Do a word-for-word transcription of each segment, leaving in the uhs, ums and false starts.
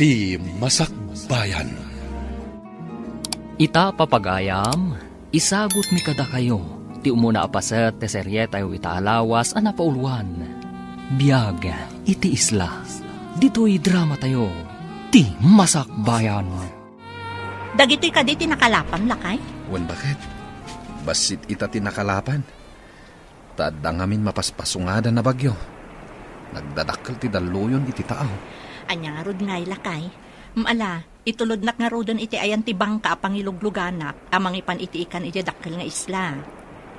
Ti Masakbayan. Ita, papagayam, isagutmi kadakayo ti umuna a paset ti serietayo ita a lawas a napauluan, Biag iti Isla. Ditoy dramatayo, Ti Masakbayan. Dagitoy kadi ti nakalapam, lakay? Wen, baket. Bassit ita ti nakalapan. Ta adda ngamin mapaspasungadan a bagyo. Nagdadakkel ti dalluyon iti taaw. Ania ngarud ngay, lakay? Ala, itulodnak ngaruden iti ayan ti bangka a pangilugluganak a mangipan iti ikan idiay dakkel nga isla.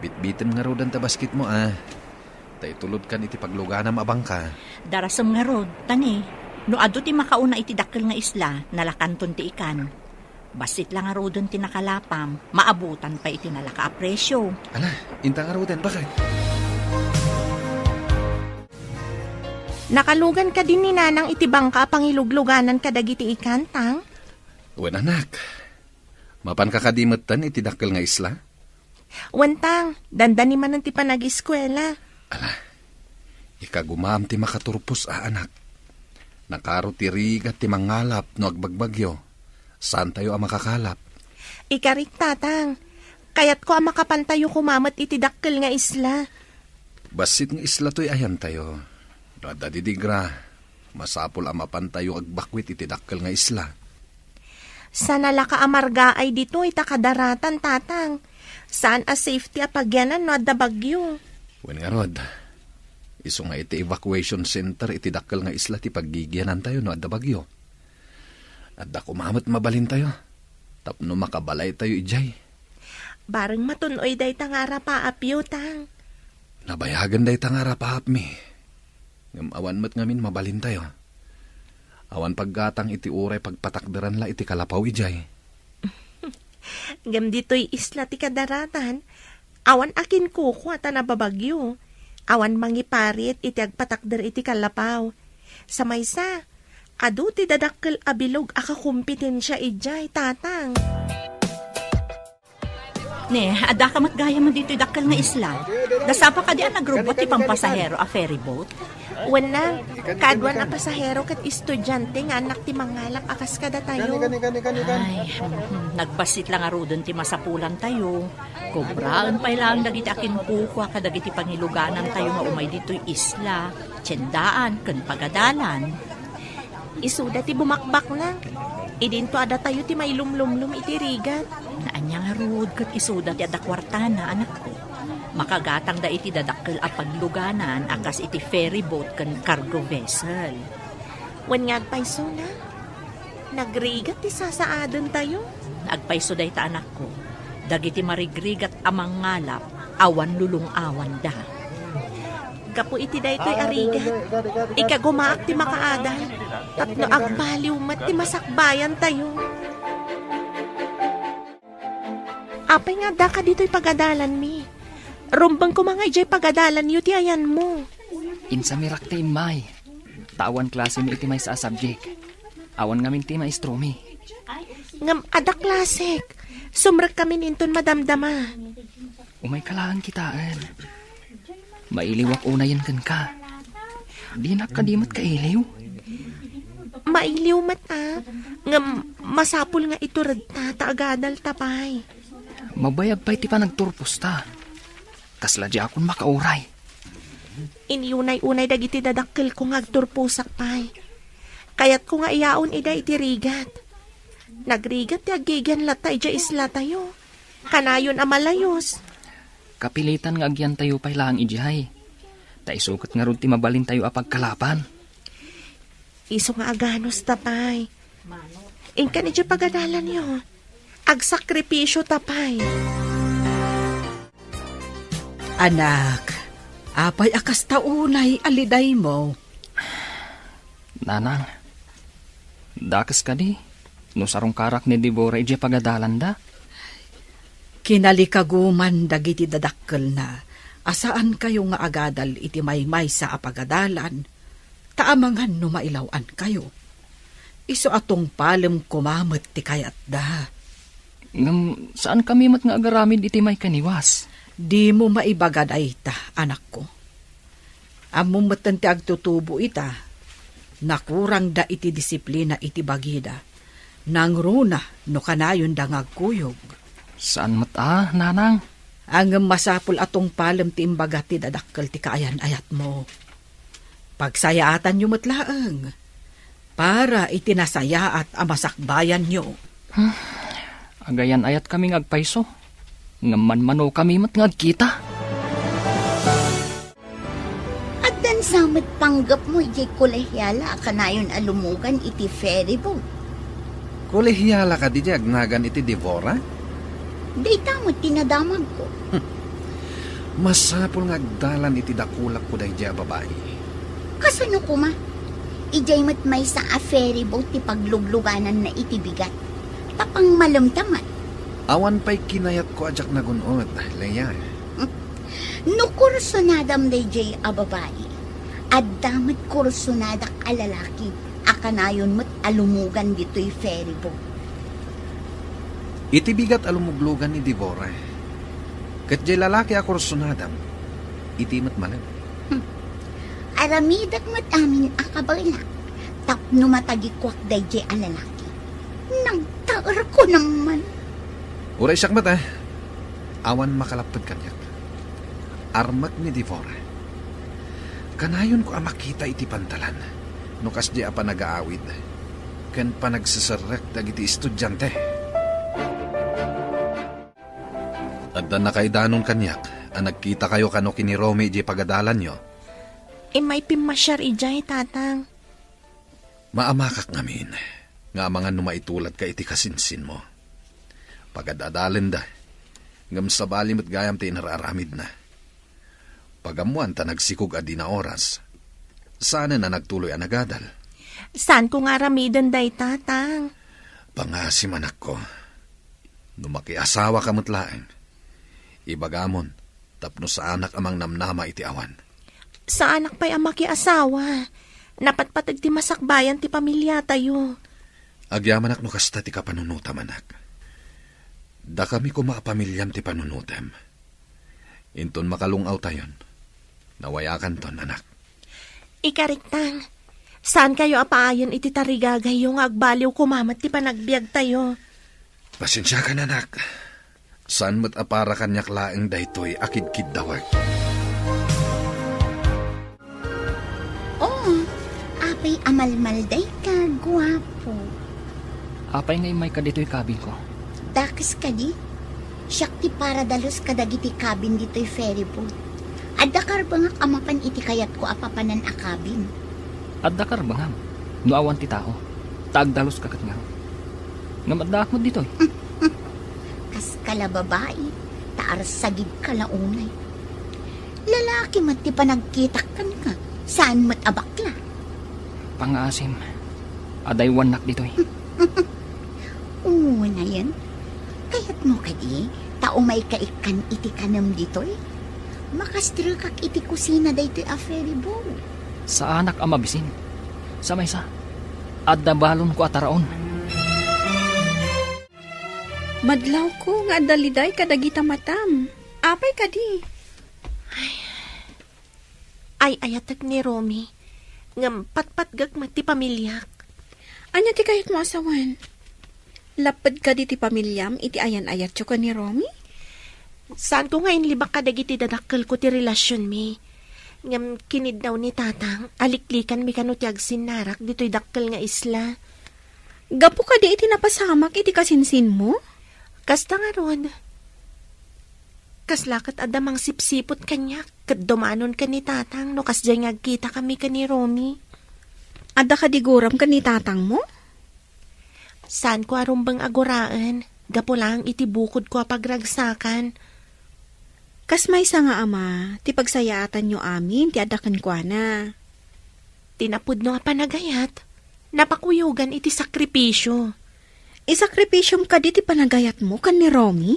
Bitbitem ngaruden ta basketmo, a. Ta itulodkan iti pagluganam a bangka. Darasem ngarud, ta ni, no adu ti makauna iti dakkel nga isla, nalakanton ti ikan. Bassit la ngaruden ti nakalapam, maabutan pay iti nalaka a presio. Ala, inta ngaruden, baket. Nakalugan kadi ni Nanang iti bangka a pangilugluganan kadagiti ikan, Tang? Wen, anak. Mapanka kadi metten iti dakkel nga isla? Wen, Tang, dandani manen ti panag-eskuela. Ala, ikagumaam ti makaturpos a anak. Nakaro ti rigat ti mangalap no agbagbagyo. Saantayo a makakalap. Ikarik, Tatang. Kayatko a makapantayo koma met iti dakkel nga isla. Bassit nga isla toy ayantayo. No adda didigra, masapul a mapantayo agbakwit iti dakkel nga isla. Saan a laka a margaay ditoy ta kadaratan, Tatang. Saan a safety a pagyanan no adda bagyo. Wen ngarud, isu nga iti evacuation center iti dakkel nga isla ti paggigianantayo no adda bagyo. Adda koma met mabalintayo tapno makabalaytayo idiay. Bareng matun-oy dayta nga arapaapyo, Tang. Nabayagen dayta nga arapaapmi. Ngem awan met ngamin mabalintayo. Awan paggatang iti uray pagpatakderan la iti kalapaw idiay. Ngem ditoy isla ti kadaratan, awan a kinkukua ta nababagyo. Awan mangiparit iti agpatakder iti kalapaw. Sa maysa, adu ti dadakkel a bilog a kakompetensia idiay, Tatang. Ne, addaka met gayam ditoy dakkel nga isla. Dasapa kadi a nagrubbuat ti pampasahero a ferry boat? Wen, Nang, kaaduan a pasahero ket estudiante nga annak ti mangalap a kas kadatayo. Ay, mhm, nagbassit la ngaruden ti masapulantayo. Kobraen pay laeng dagiti akinkukua kadagiti pangiluganantayo nga umay ditoy isla, tiendaan, ken pagadalan. Isuda ti bumakbakna. Idinto a datayo ti mailumlumlum iti rigat. Ania ngarud ket isuda ti adda kuartana, anakko. Makagatangda iti dadakkel a pagluganan a kas iti ferry boat ken cargo vessel. Wen nga agpaysona, nagrigat ti sasaadentayo. Agpayso dayta, anakko. Dagiti marigrigat a mangalap, awan lulung-awanda. Gapu iti daytoy a rigat, ikagumaak ti makaadal tapno agbaliw met ti masakbayantayo. Apay nga addaka ditoy pagadalanmi? Rumbeng koma nga idiay pagadalanyo ti ayanmo. Insamirak ti immay, ta awan klasemi iti maysa a subject. Awan ngamin ti maestromi. Ngem adda klasek. Sumrekkamin inton madamdama. Umayka laeng kitaen. Mailiwak unayen kenka. Dinak kadi met kailiw? Mailiw met a, ngem masapul nga ituredta ta agadalta pay. Mabayag pay ti panagturposta. Kasla diakon makauray. Inyunay-unay dagiti dadakkelko nga agturposak pay. Kayatko nga iyaon ida iti rigat. Nagrigat ti aggigian latta idiay islatayo. Kanayon a malayos. Kapilitan nga agyantayo pay laeng idiay. Ta isu ket ngarud ti mabalintayo a pagkalapan. Isu nga aganos ta pay. Inkan idiay pagadalanyo. Agsakripisio ta pay. Anak, apay a kasta unay a lidaymo? Nanang, dakes kadi no sarungkarak ni Deborah idiay pagadalanda? Kinalikaguman dagiti dadakkelna a saankayo nga agadal iti maymaysa a pagadalan, ta amangan no mailaw-ankayo. Isu a tungpalem koma met ti kayatda. Ngem saankami met nga agaramid iti maikaniwas. Dimo maibaga dayta, anakko. Ammom metten ti agtutubo ita. Nakurangda iti disiplina iti bagida. Nangruna no kanayonda nga agkuyog. Saan met a, nanang. Ngem masapul a tungpalem ti imbaga ti dadakkel ti kaayan-ayatmo. Pagsayaatanyo met laeng para iti nasayaat a masakbayanyo. Agayan-ayatkami nga agpayso, ngem manmanokami met nga agkita. Addan sa met panggepmo idiay kolehiala a kanayon a lumugan iti ferry boat. Kolehiala kadi diay agnagan iti Devora? Dayta met ti nadamagko. Masapul nga agdalan iti dakulakko daydiay a babai. Kasano koma? Idiay met maysa a ferry boat ti pagluglugananna iti bigat. Ta pangmalemta met. Awan pay kinayatko a diak nagun-od, Leia. No kursunadam daydiay a babai, adda met kursunadak a lalaki a kanayon met a lumugan ditoy ferry boat. Iti bigat a lumuglugan ni Devora, ket diay lalaki a kursunadam, iti met malem. Hmm. Aramidek met amin a kabaelak tapno matagikuak daydiay a lalaki. Nagtaerko naman. Uray siak met, a. Awan makalapped kaniak. Armek ni Devora. Kanayonko a makita iti pantalan no kasdi a panagaawid ken panagseserrek dagiti estudiante. Adda nakaidanon kaniak a nagkitakayo kano ken ni Romy idiay pagadalanyo. Immay pimmasiar idiay, Tatang. Maamakak ngamin nga amangan no maituladka iti kasinsinmo. Pagad-adalenda, ngem sabali met gayam ti inar-aramidna. Pagammoan ta nagsikog a dina oras, saanen a nagtuloy a nagadal. Saanko nga aramiden dayta, Tang. Pangaasim, anakko. No makiasawaka met laeng, ibagamon tapno saanak a mangnamnama iti awan. Saanak pay a makiasawa. Napatpateg ti masakbayan ti pamiliatayo. Agyamanak no kasta ti kapanunotam, anak. Dakami koma a pamiliam ti panunotem. Inton makalung-awtayon, nawayakanton, anak. Ikarik, Tang, saankayo a paayen iti tarigagayyo nga agbaliw koma met ti panagbiagtayo. Pasensiakan, anak. Saan met a para kaniak laeng daytoy a kidkiddawek. Oh, apay a malmaldayka, guapo. Apay nga immayka ditoy kabinko? Dakes kadi? Siak ti paradalus kadagiti kabin ditoy ferry boat. Adda karbengak a mapan iti kayatko a papanan a kabin. Adda karbengam no awan ti tao, ta agdaluska ket ngarud. Ngem addaak met ditoy. Kaska la babai, ta arsagidka la unay. Lalaki met ti panagkitak kenka, saan met a bakla. Pangaasim, adaywannak ditoy. Unayen, kayatmo kadi ta umayka ikkan iti kanem ditoy? Makastrekak iti kusina daytoy a ferry boat. Saanak a mabisin. Sa maysa, adda balonko a taraon. Madlawko nga adda liday kadagita matam. Apay kadi? Ay, ay-ayatek ni Romy. Ngem patpatgek met ti pamiliak. Ania ti kayatmo a sawen? Lapped kadi ti pamiliam iti ayan-ayatyo ken ni Romy? Saanko nga inlibak kadagiti dadakkelko ti relasionmi. Ngem kiniddaw ni Tatang a liklikanmi kano ti agsinnarak ditoy dakkel nga isla. Gapu kadi iti napasamak iti kasinsinmo? Kasta ngarud. Kasla ket adda mangsipsiput kaniak ket dumanon ken ni Tatang no kasdiay nga agkitakami ken ni Romy. Adda kadi guram ken ni Tatangmo? Saanko a rumbeng a guraen, gapu laeng iti bukodko a pagragsakan. Kas maysa nga ama, ti pagsayaatanyo amin ti adda kenkuana. Ti napudno a panagayat, napakuyogan iti sakripisio. Isakripisiom kadi ti panagayatmo ken ni Romy?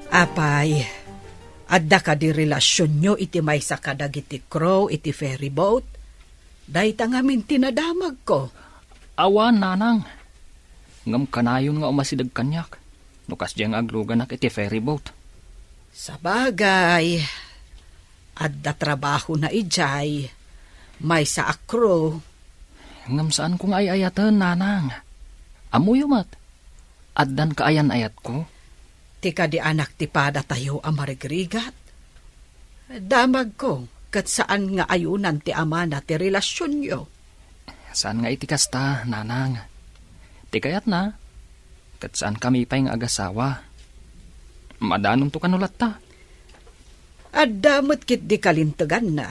Apay, adda kadi relasionyo iti maysa kadagiti crew iti ferry boat? Dayta ngamin ti nadamagko. Awan, nanang. Ngem kanayon nga umasideg kaniak no kasdiay nga agluganak iti ferry boat. Sabagay, adda trabahona idiay. Maysa a crew. Ngem saanko nga ay-ayaten, nanang. Ammoyo met, addan kaayan-ayatko. Ti kadi anak ti padatayo a marigrigat. Damagko, ket saan nga ayunan ti amana ti relasionyo. Saan nga iti kasta, nanang. Ti kayatna, ket saankami pay nga agasawa. Madanonto kano latta. Adda met ketdi kalinteganna,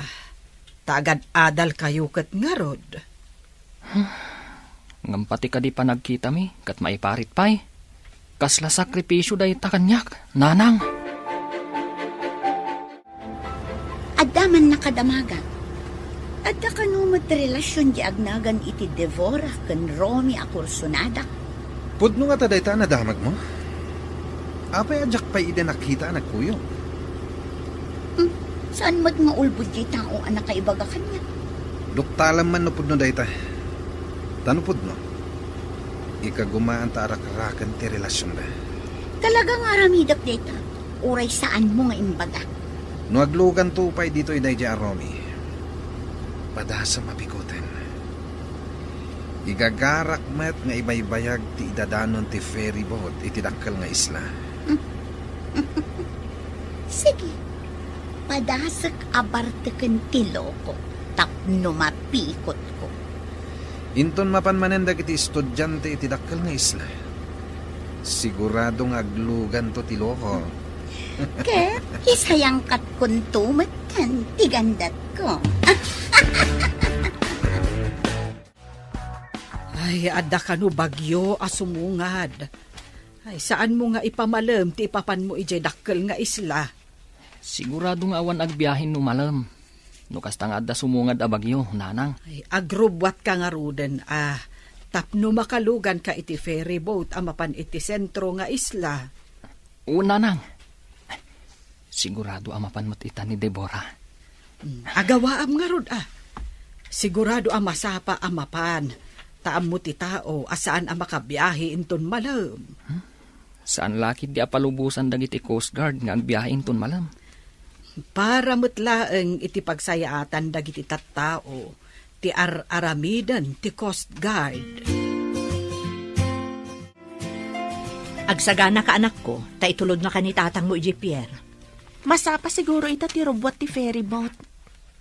ta agad-adalkayo ket ngarud. Ngem pati kadi panagkitami ket maiparit pay. Kasla sakripisio dayta kaniak, nanang. Adda man nakadamagak. Adda kano met relasion di agnagan iti Deborah ken Romy a kursunada? Pudno ngata dayta a nadamagmo? Apay a diak pay idi nakita a nagkuyog? Hmm, saan met nga ulbod diay tao a nakaibaga kaniak? Duktalem man no pudno dayta. Ta no pudno, ikagumaan ta arakraken ti relasionda. Talaga nga aramidek dayta, uray saanmo nga imbaga. No agluganto pay ditoy daydiay a Romy, padasem a pikutem. Igagarak met nga ibaybayag ti idadanon ti ferry boat iti dakkel nga isla. Sige, padasek a barteken ti loko tapno mapikotko. Inton mapan manen dagiti estudiante iti dakkel nga isla, sigurado nga agluganto ti loko. Ket isayangkatkonto metten ti gandatko. Ay, adda kano bagyo a sumungad. Ay, saanmo nga ipamalem ti ipapanmo idiay dakkel nga isla? Sigurado nga awan agbiahe no malem. No kasta nga adda sumungad a bagyo, nanang. Ay, agrubbuatka ngaruden, a, tapno makaluganka iti ferry boat a mapan iti sentro nga isla. O, nanang. Sigurado a mapan met ita ni Deborah. Mm, agawaam ngarud, a. Sigurado a masapa a mapan, ta ammo ti tao a saan a makabiahe inton malem. Hmm? Saan la ketdi a palubosan dagiti Coast Guard nga agbiahe inton malem. Para met laeng iti pagsayaatan dagiti tattao ti ar-aramiden ti Coast Guard. Agsaganaka, anakko, ta itulodnaka ni tatangmo idiay pier. Masapa siguro ita ti rubbuat ti ferry boat.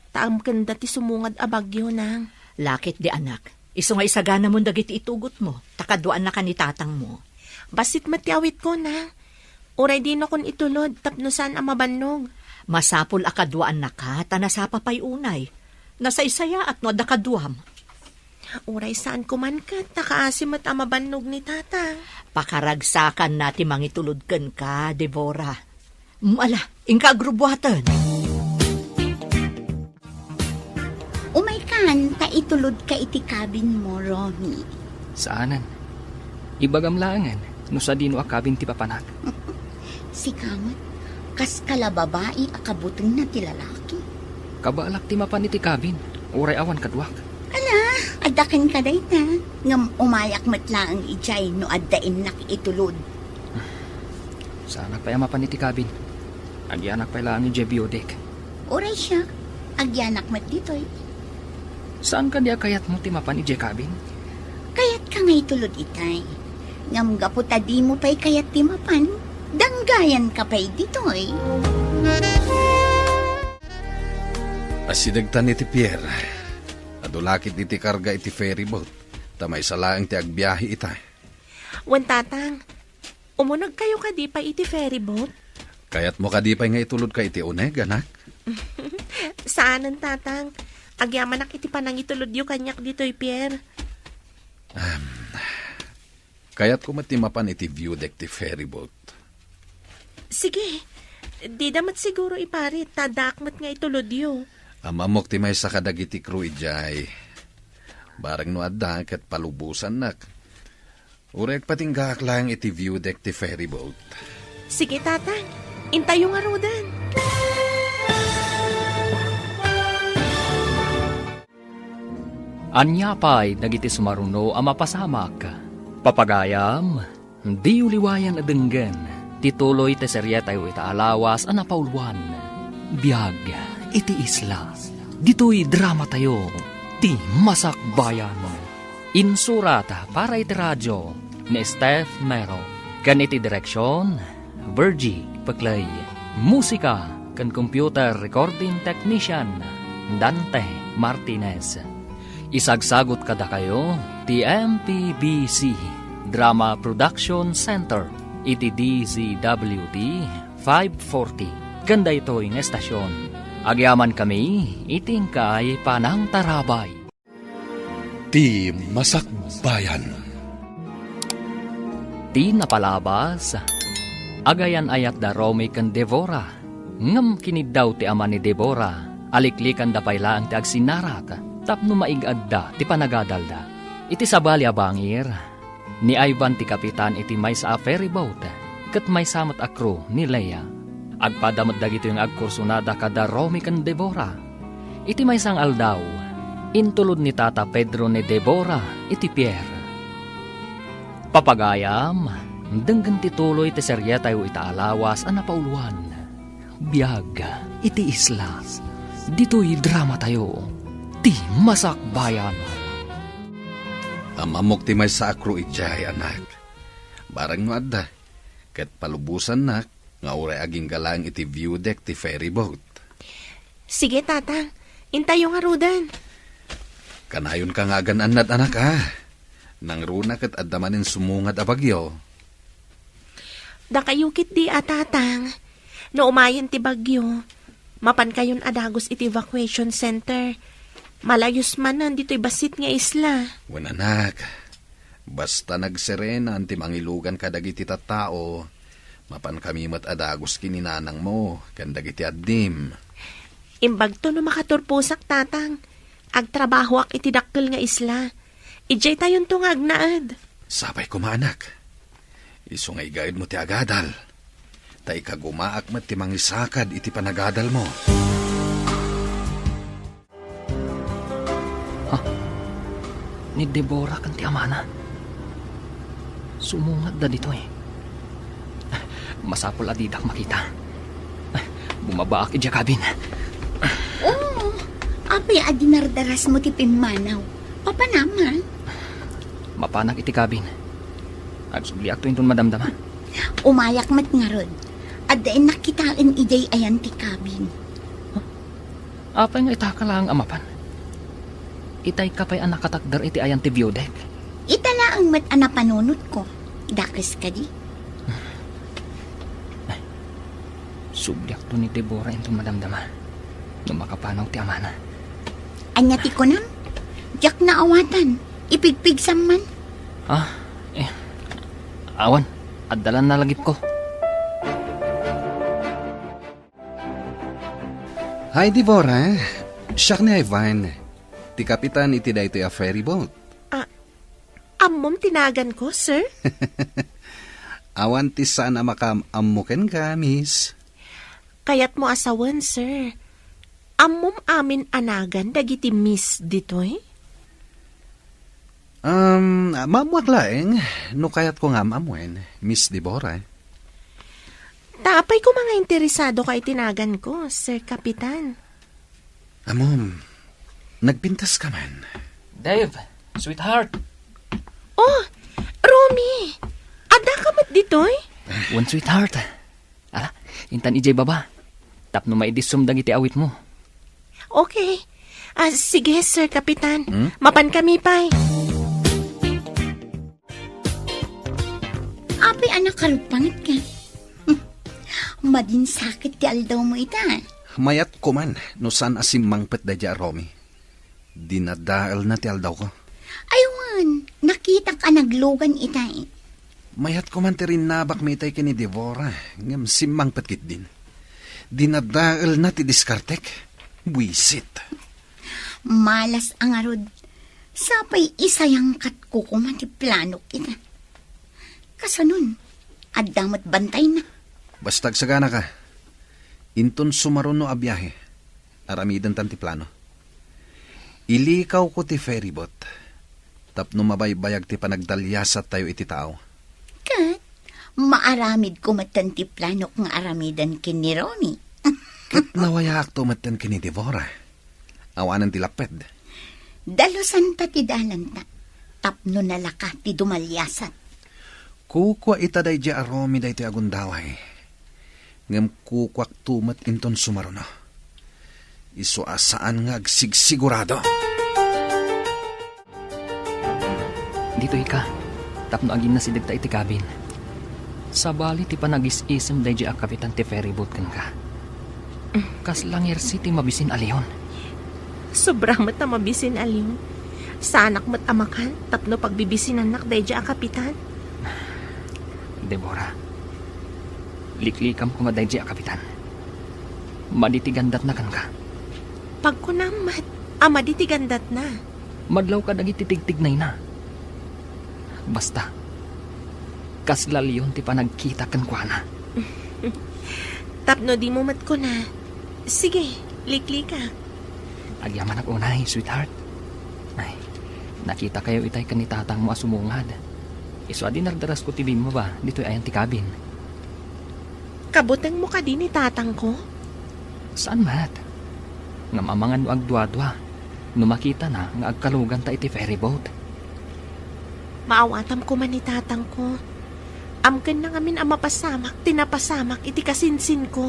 Ta amkenda ti sumungad a bagyo, nang. La ketdi, anak. Isu nga isaganamon dagiti itugotmo, ta kaduaannaka ni tatangmo. Bassit met ti awitko, nang. Uray dinakon itulod tapno saan a mabannog. Masapul a kaduaannaka, ta nasapa pay unay. Nasaysayaat no adda kaduam. Uray saanko man ket, ta kaasi met a mabannog ni tatang. Pakaragsakanna ti mangitulod kenka, Deborah. Mm, ala, inka agrubbuaten. Umaykan, ta itulodka iti cabin mo, Romy. Saanen. Ibagam laengen no sadino a cabin ti papanak. Sika met, kas kala babai a kabutengna ti lalaki. Kabaalak ti mapan iti cabin, uray awan kaduak. Ala, adda kenka dayta, ngem umayak met laeng idiay no adda innak itulod. Saanak pay a mapan iti cabin. Agyanak pay laeng idiay view deck. Uray siak, agyanak met ditoy. Saan kadi a kayatmo ti mapan idiay cabin? Kayatka nga itulod itay. Ngem gapu ta dimo pay kayat ti mapan, danggayanka pay ditoy. Asidegtan iti pier. Adu la ketdi ti karga iti ferry boat, ta maysa laeng ti agbiahe ita. Wen, tatang, umunegkayo kadi pay iti ferry boat? Kayatmo kadi pay nga itulodka iti uneg, anak? Saanen, tatang. Agyamanak iti panangitulodyo kaniak ditoy pier. Am, kayatko met ti mapan iti view deck ti ferry boat. Sige. Dida met siguro iparit, ta addaak met nga itulodyo. Am-ammok ti maysa kadagiti crew idiay. Bareng no adda, ket palubosannak. Uray agpatinggaak laeng iti view deck ti ferry boat. Sige, tatang. Intayo ngaruden. Ania pay dagiti sumaruno a mapasamak? Papagayam, diyo liwayan a denggen ti tuloy ti serietayo ita a lawas a napauluan, Biag iti Isla. Ditoy dramatayo, Ti Masakbayan. Insurat para iti radio ni Steph Mero. Ken iti direksion, Virgie Peclay. Musika ken computer recording technician, Dante Martinez. Isagsagut kadakayo ti M P B C Drama Production Center iti D Z W T five forty. Ken daytoy nga estasion, agyamankami iti inkay panangtarabay. Ti Masakbayan. Ti napalabas, agayan-ayat da Romy ken Devora, ngem kiniddaw ti ama ni Devora, aliklikanda pay laeng ti agsinnarak tapno maig-adda ti panagadalda. Iti sabali a bangir, ni Ivan ti kapitan iti maysa a ferry boat, ket maysa met a crew ni Lea. Agpada met dagitoy nga agkursunada kada Romy ken Devora. Iti maysa nga aldaw, intulod ni Tata Pedro ni Devora iti pier. Papagayam, denggen ti tuloy ti serietayo ita a lawas a napauloan. Biag iti isla. Ditoy dramatayo, Ti Masakbayan. Am-ammok ti maysa a crew idiay, anak. Bareng no adda, ket palubosannak nga uray agingga laeng iti view deck ti ferry boat. Sige, Tatang. Intayo ngaruden. Kanayonka nga agan-annad, anak, a. Nangruna ket adda manen sumungad a bagyo. Dakayo ketdi a, Tatang. No umayen ti bagyo, mapankayon a dagus iti evacuation center. Malayus manen ditoy bassit nga isla. Wen, anak, basta nagserenan ti mangilugan kadagiti tattao, mapankami met a dagus ken ni nanangmo ken dagiti addim. Imbagto no makaturposak, Tatang. Agtrabahoak iti dakkel nga isla. Idiaytayonto nga agnaed. Sapay koma, anak. Isu nga igaedmo ti agadal, ta ikagumaak met ti mangisakad iti panagadalmo. Ha? Ni Deborah ken ti amana? Sumungadda ditoy. Masapul a didak makita. Bumabaak idiay cabin. Oh, apay a dinardarasmo ti pimmanaw? Papanam, ha? Mapanak iti cabin. Agsubliakto inton madamdama. Umayak met ngarud. Adda innak kitaen idiay ayan ti cabin. Apay nga itaka laeng a mapan? Itayka pay a nakatakder iti ayan ti view deck? Ita laeng met a napanunotko. Dakes kadi? Subliakto ni Deborah inton madamdama no makapanaw ti amana. Ania ti kunam? Diak naawatan. Ipigpigsam man. Ah, eh, awan. Adda la nalagipko. Hi, Deborah. Siak ni Ivan, ti kapitan iti daytoy a ferry boat. Ah, ammom ti naganko, sir? Awan ti saan a makaam-ammo kenka, miss. Kayatmo a sawen, sir. Ammom amin a nagan dagiti miss ditoy? Um, maammoak laeng no kayatko nga am-ammoen, Miss Deborah. Ta apay koma nga interesado ka iti naganko, Sir Kapitan? Ammom, nagpintas ka man. Dave, sweetheart. Oh, Romy! Adda ka met ditoy? Wen, sweetheart. Ala, intan idiay baba. Tapno maidissom dagiti awitmo. Okay. Ah, sige, Sir Kapitan. Hmm? Mapan kami pay. Apay a nakaruppanget ka? Madinsakit ti aldawmo ita. Mayat koman no saan a simmangpet daydiay a Romy. Dinadaelna ti aldawko. Ay wen, nakitak a naglugan itay. Mayat koman ti rinnabakmi itay ken ni Deborah, ngem simmangpet ketdin. Dinadaelna ti diskartek. Buisit. Malas a ngarud. Sapay isayangkatko koma ti planok ita. Kasanon, adda met bantayna. Basta agsaganaka. Inton sumaruno a biahe, aramidentan ti plano. Ilikawko ti ferryboat tapno mabaybayag ti panagdaliasattayo iti tao. Ket maaramidko metten ti planok nga aramiden ken ni Romy. Ket nawayaakto metten ken ni Deborah. Awanen ti lapped. Dalusan ta ti dalanta, tapno nalaka ti dumaliasat. Kukua ita daydi a Romy daytoy a gundaway. Ngem kukuakto met inton sumaruno. Isu a saan nga agsigsigurado. Ditoy ka, tapno aginnasidegta iti cabin. Sabali ti panagis-isem daydi a kapitan ti ferry boat kenka. Kasla ngersi ti mabisin a leon. Sobra met a mabisin a leon. Saanak met a makan tapno pagbibisinannak daydi a kapitan. Deborah, liklikam koma daydi a kapitan. Madi ti gandatna kenka. Pagkunam met a madi ti gandatna. Madlaw kadagiti tigtignayna. Basta, kasla leon ti panagkita kenkuana. Tapno dimo met kuna, sige, liklika. Agyamanak unay, sweetheart. Ay, nakitakayo itay ken ni tatangmo a sumungad. Isu a dinardarasko ti bimmaba ditoy ayan ti cabin. Kabutengmo kadi ni tatangko? Saan met. Ngem amangan no agduadua, no makitana nga agkaluganta iti ferry boat. Maawatam koma ni tatangko. Amkenna ngamin a mapasamak ti napasamak iti kasinsinko.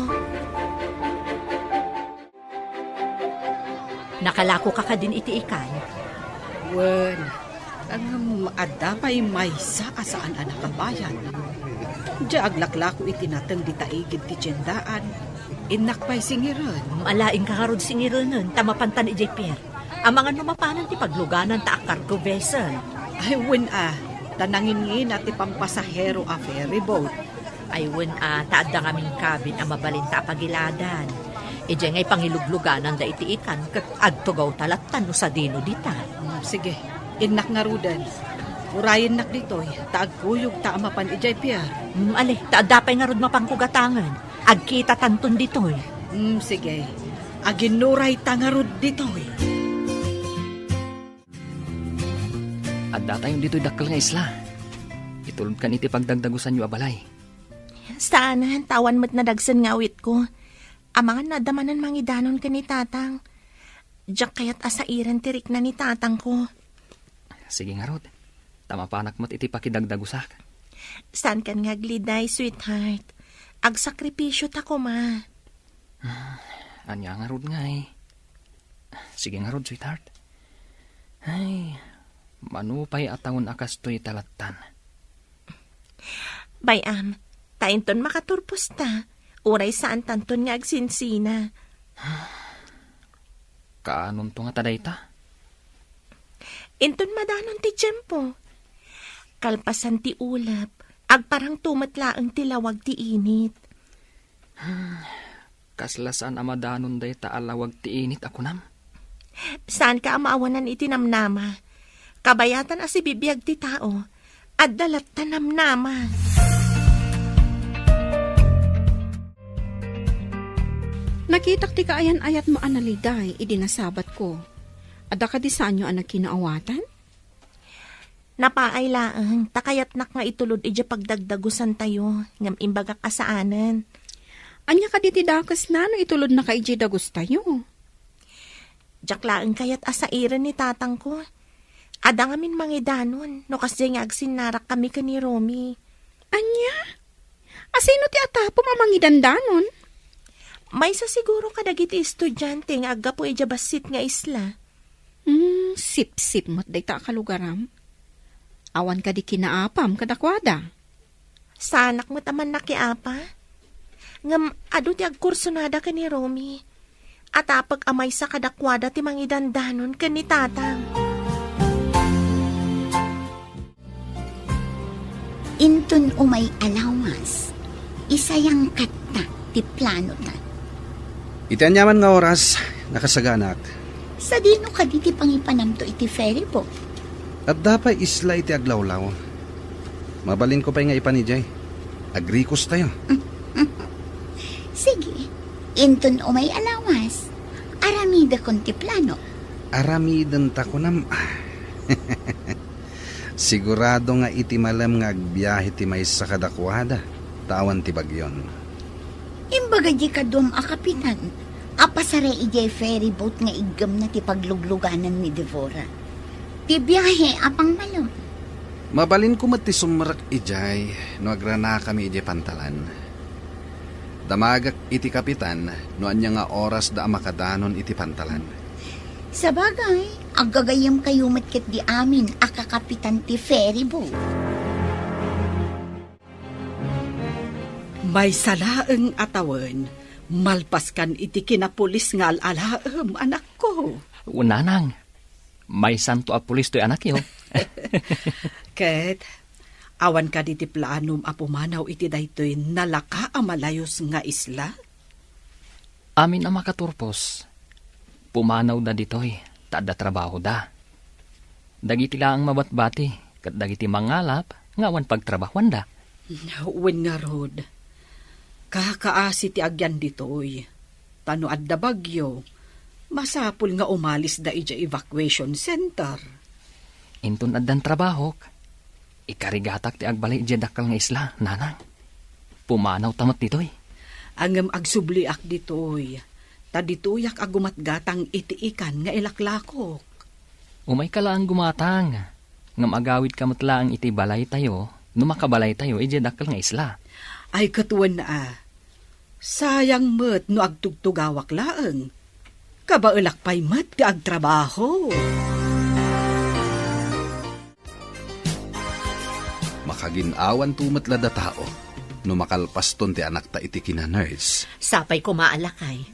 Nakalakoka kadin iti ikan? Wen, ngem adda pay maysa a saan a nakabayad. Diay aglaklako iti nateng dita igid ti tiendaan, innak pay singiren. Alaingka ngarud singirenen ta mapantan idiay pier. Amangan no mapanan ti paglugananta a cargo vessel. Ay, wen a, ta nanginngina ti pampasahero a ferry boat. Ay, wen a, ta adda ngamin cabin a mabalinta a pagiladan. Idiay nga ipangiluglugananda iti ikan ket agtugawta lattan no sadino dita. Mm, sige, innak ngaruden. Urayennak ditoy, ta agkuyogta a mapan idiay pier. Mm, ali, ta adda pay ngarud mapanko gatangen. Agkitatanton ditoy. Mm, sige. Aginnurayta ngarud ditoy. Addatayon ditoy dakkel nga isla. Itulodkan iti pagdagdagusanyo a balay. Saanen, ta awan met nadagsen nga awitko. Amangan no adda manen mangidanon ken ni tatang. Diak kayat a sairen ti rikna ni tatangko. Sige ngarud, ta mapanak met iti pakidagdagusak. Saankan nga agliday, sweetheart. Agsakripisio ta koma. Ania ngarud ngay? Sige ngarud, sweetheart. Ay, mano pay a tawen a kastoy ta lattan. Bay-am, ta inton makaturposta, uray saantanton nga agsinsina. Kaanonto ngata dayta? Inton madanon ti tiempo, kalpasan ti ulep, agparangto met laeng ti lawag ti init. Kasla saan a madanon dayta a lawag ti init a kunam? Saanka a maawanan iti namnama. Kabayatan a sibibiag ti tao. Adda latta namnama. Nakitak ti kaayan-ayatmo a naliday idi nasabatko. Adda kadi saanyo a nagkinaawatan? Napaay laeng, ta kayatnak nga itulod idiay pagdagdagusantayo, ngem imbagak a saanen. Ania kadi ti dakesna no itulodnaka idiay dagustayo? Diak laeng kayat a sairen ni tatangko. Adda ngamin mangidanon no kasdiay nga agsinnarakkami ken ni Romy. Ania? Asino ti atapom a mangidandanon? Maysa siguro kadagiti estudiante nga aggapu idiay bassit nga isla. Hmm, sipsip met dayta a kalugaram. Awan kadi kinaapam kadakuada? Saanak met a mannakiapa. Ngem adu ti agkursunada ken ni Romy. Atapek a maysa kadakuada ti mangidandanon ken ni tatang. Inton umay a lawas, isayangkatta ti planota. Iti aniaman nga oras, nakasaganak. Sadino kadi ti pangipanamto iti ferry boat? Adda pay isla iti aglawlaw. Mabalinko pay nga ipan idiay. Agrikostayo. Sige, inton umay a lawas, aramidekon ti plano. Aramidenta kunam. Sigurado nga iti malem nga agbiahe ti maysa kadakuada, ta awan ti bagyon. Imbaga di kaduam a kapitan, Apasar idiay ferry boat nga iggemna ti paglugluganan ni Devora. Ti biahe a pangmalem. Mabalinko met ti sumrek idiay no agranakami idiay pantalan. Damagek iti kapitan no ania nga oras da a makadanon iti pantalan. Sabagay, aggagayyemkayo met ketdi amin a kakapitan ti ferry boat. Maysa laeng a tawen, malpaskan iti kinapulis nga al-alaem, anakko. Nanang, maysanto a pulis toy anakyo. Ket, awan kadi ti planom a pumanaw iti daytoy nalaka a malayus nga isla? Amin a makaturpos, pumanawda ditoy ta adda trabahoda. Dagiti laeng mabatbati ket dagiti mangalap nga awan pagtrabahuanda. Wen ngarud, kakaasi ti agyan ditoy. Ta no adda bagyo, masapul nga umalisda idiay evacuation center. Inton addan trabahok, ikarigatak ti agbalay idiay dakkel nga isla, nanang. Pumanawta met ditoy. Ngem agsubliak ditoy, ta ditoyak a gumatgatang iti ikan nga ilaklakok. Umayka laeng gumatang, ngem agawidka met laeng iti balaytayo no makabalaytayo idiay dakkel nga isla. Ay, ket wen a, sayang met no agtugtugawak laeng. Kabaelak pay met ti agtrabaho. Makagin-awanto met la datao no makalpaston ti anakta iti kina-nurse. Sapay koma a lakay.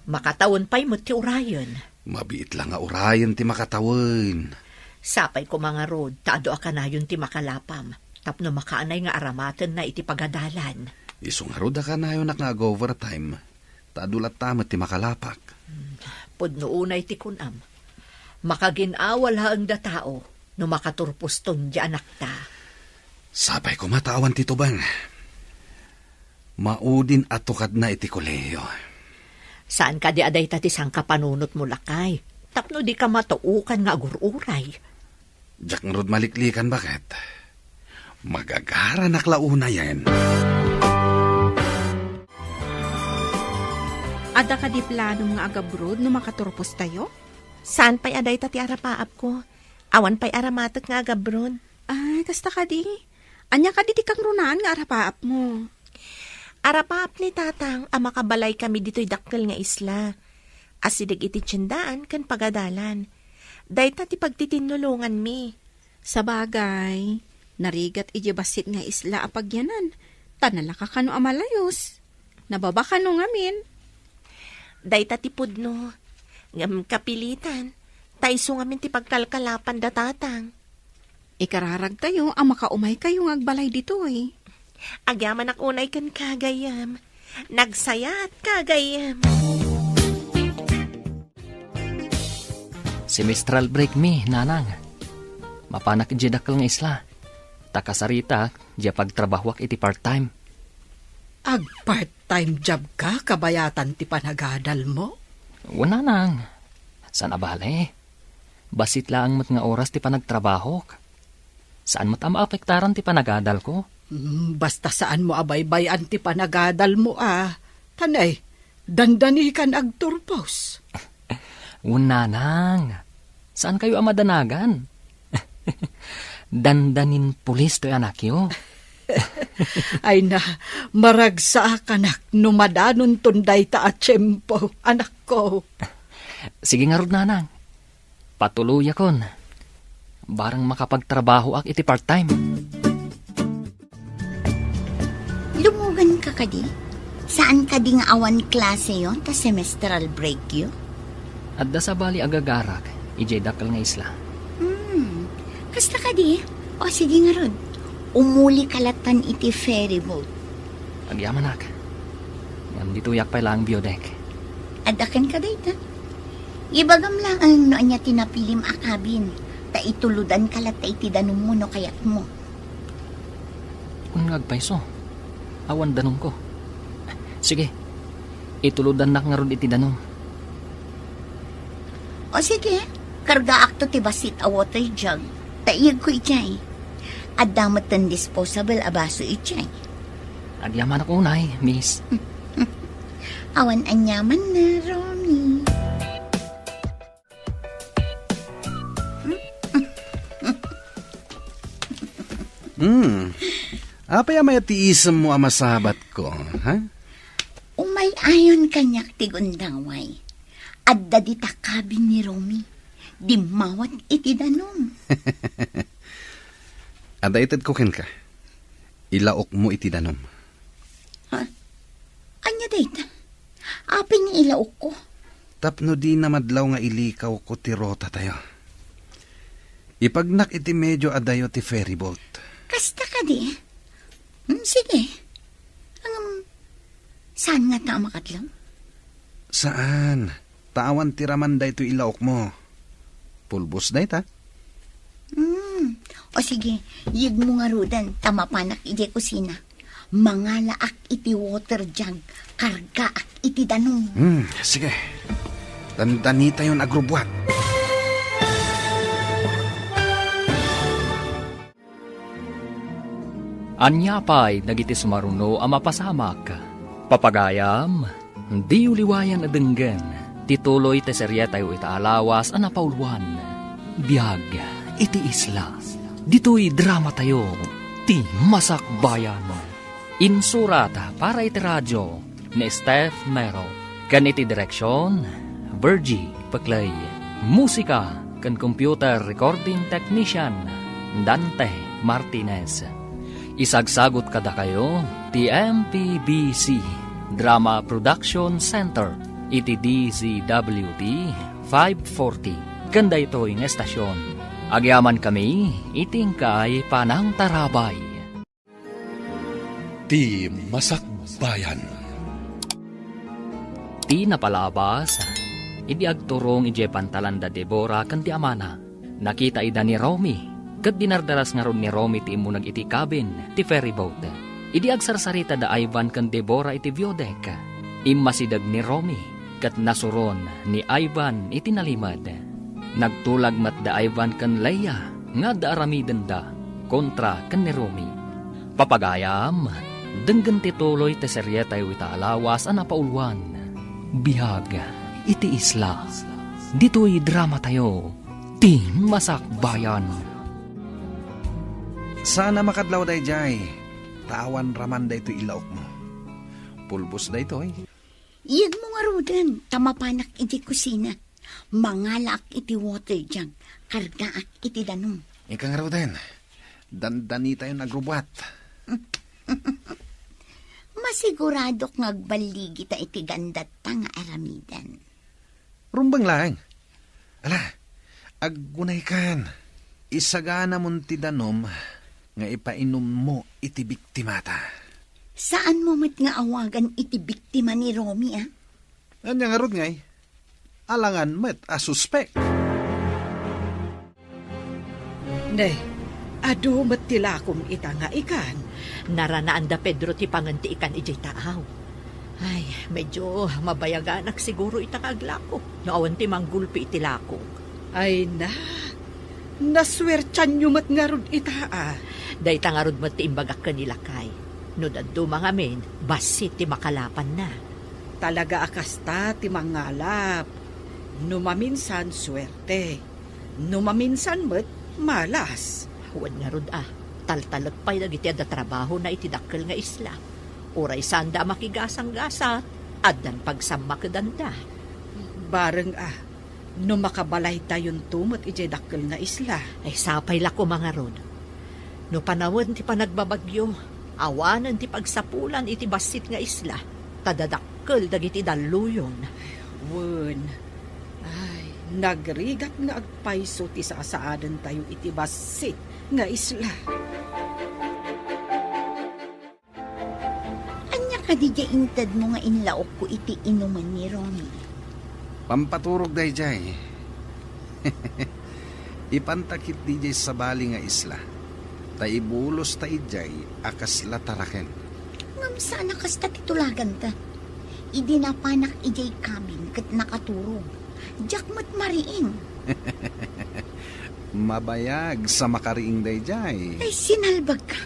Makatawen pay met ti urayen. Mabiit la nga urayen ti makatawen. Sapay koma ngarud ta adu a kanayon ti makalapam tapno makaanay nga aramatenna iti pagadalan. Isu ngarud a kanayonak nga ag-overtime ta adu latta met ti makalapak. Hmm, pudno unay ti kunam. Makagin-awa laeng datao no makaturposton ti anakta. Sapay koma ta awan ti tubeng. Maudin a tukadna iti kolehiyo. Saan kadi a dayta ti sangkapanunotmo, lakay, tapno dika matuokan nga agur-uray? Diak ngarud maliklikan, baket. Magagaranak la unayen. Adda kadi planom nga agabroad no makaturpostayo? Saan pay a dayta ti arapaapko. Awan pay aramatek nga agabroad. Ay, kasta kadi. Ania kadi ti kangrunaan nga arapaapmo? Arapaap ni Tatang a makabalaykami ditoy dakkel nga isla. Asideg iti tiendaan ken pagadalan. Dayta ti pagtitinnulonganmi. Sabagay, narigat idiay bassit nga isla a pagyanan, ta nalaka kano a malayus. Nababa kano ngamin? Dayta ti pudno. Ngem kapilitan, ta isu ngamin ti pagkalkalapan da Tatang. Ikararagtayo a makaumaykayo nga agbalay ditoy. Agyamanak unay kenka, gayyem. Nagsayaat ka, gayyem. Semestral break mi, nanang. Mapanak idiay dakkel nga isla. Ta kasaritak, diay pagtrabahoak iti part-time. Ag-part-time job ka, kabayatan ti panagadalmo? Wen, nanang. Saan a bale. Bassit laeng met nga oras ti panagtrabahok. Saan met a maapektaran ti panagadalko. Hmm, basta saanmo a baybay-an ti panagadalmo a. Tanay, dandanikan agturpos. Wen, nanang. Saankayo a madanagan. Dandanin pulis toy anakyo. Ay na, maragsakanak no madanonton dayta a tiempo, anakko. Sige ngarud, nanang. Patuloyakon. Barang makapagtrabahoak iti part-time. Lumugan ka kadi? Saan kadi nga awan klaseyo ta semestral breakyo? Adda sabali agagarak idiay dakkel nga isla. Hmm. Kasta kadi? O, sige ngarud. Umuli ka latan iti ferry boat. Agyamanak. Ngem ditoyak pay laeng biodeck. Adda kenka dayta. Ibagam laeng no ania ti napilim a cabin, ta itulodanka latta iti danummo no kayatmo. Wen nga agpayso, awan danumko. Sige, itulodannak ngarud iti danum. O sige, kargaakto ti bassit a water jug, ta iyegko idiay. Adda metten disposable a baso idiay. Agyamanak unay, miss. Awan aniamanna, Romy. Hmm. Apay a mayat ti isemmo a masabatko, ha? Umay-ayon kaniak ti gundaway. Adda dita kabin ni Romy. Dimmawat iti danum. Adda itedko kenka. Ilaokmo iti danum. Ha? Ania dayta? Apay nga ilaokko? Tapno dina madlaw nga ilikawko ti rotatayo. Ipagnak iti medio adayo ti ferryboat. Kasta kadi? Hmm, sige. Ngem, saan ngata a makadlaw? Saan. Ta awan ti raman daytoy ilaokmo. Pulbos dayta. Hmm. O sige, yegmo ngaruden ta mapanak idiay kusina. Mangalaak iti water jug, kargaak iti danum. Hmm, sige. Dandanitayon agrubbuat. Ania pay dagiti sumaruno a mapasamak? Papagayam, diyo liwayan a denggen ti tuloy ti serietayo ita a lawas a napauluan, Biag iti Isla. Ditoy dramatayo, Ti Masakbayan. Insurat para iti radio ni Steph Mero, ken iti direksion, Virgie Peclay. Musika ken computer recording technician, Dante Martinez. Isagsagut kadakayo ti M P B C Drama Production Center iti D Z W T five forty ken daytoy nga estasion. Agyamankami iti inkay panangtarabay. Ti Masakbayan. Ti napalabas, idi agturong idiay pantalan da Debora ken ti amana, nakita ida ni Romy, ket dinardaras ngarud ni Romy ti immuneg iti cabin ti ferryboat. Idi agsarsarita da Ivan ken Debora iti view deck, immasideg ni Romy, ket nasuron ni Ivan iti nalimed. Nagtulag met da Ivan ken Leia nga adda aramidenda kontra ken ni Romy. Papagayam, denggen ti tuloy ti serietayo ita a lawas a napauluan, Biag iti Isla. Ditoy dramatayo, Ti Masakbayan. Saan a makadlaw daydiay, ta awan raman daytoy ilaokmo. Pulbos daytoy. Yegmo ngaruden, ta mapanak iti kusina. Mangalaak iti water jug, kargaak iti danum. Inka ngaruden, dandanitayon agrubbuat. Masiguradok nga agballigita iti gandatta nga aramiden. Rumbeng laeng. Ala, aggunaykan. Isaganamon ti danum nga ipainummo iti biktimata. Saanmo met nga awagan iti biktima ni Romy, a? Ania ngarud ngay? Alangan met a suspek. Ne, adu met ti lakom ita nga ikan. Naranaan da Pedro ti pangen ti ikan idiay taaw. Ay, medyo mabayaganak siguro ita nga aglako no awan ti manggulpi iti lakok. Ay na, nasuertianyo met ngarud ita, a. Dayta ngarud met ti imbagak ken ni lakay. No dadduma ngamin, bassit ti makalapanna. Talaga a kasta ti mangalap. No maminsan, suerte. No maminsan met, malas. Wen ngarud a, taltalek pay dagiti adda trabahona iti dakkel nga isla. Uray saanda a makigasanggasat, addan pagsammakedanda. Bareng a, no makabalaytayonto met idiay dakkel nga isla. Ay, sapay la koma ngarud. No panawen ti panagbabagyo, awanen ti pagsapulan iti bassit nga isla, ta dadakkel dagiti dalluyon. Wen, ay, nagrigat nga agpayso ti sasaadentayo iti bassit nga isla. Ania kadi diay intedmo nga inlaokko iti inumen ni Romy? Pampaturog daydiay. Ipanta ketdi diay sabali nga isla, ta ibulosta idiay a kasla taraken. Ngem saan a kasta ti tulaganta. Idi napanak idiay cabin ket nakaturog, diak met mariing. Mabayag sa makariing daydiay. Ay, sinalbagka.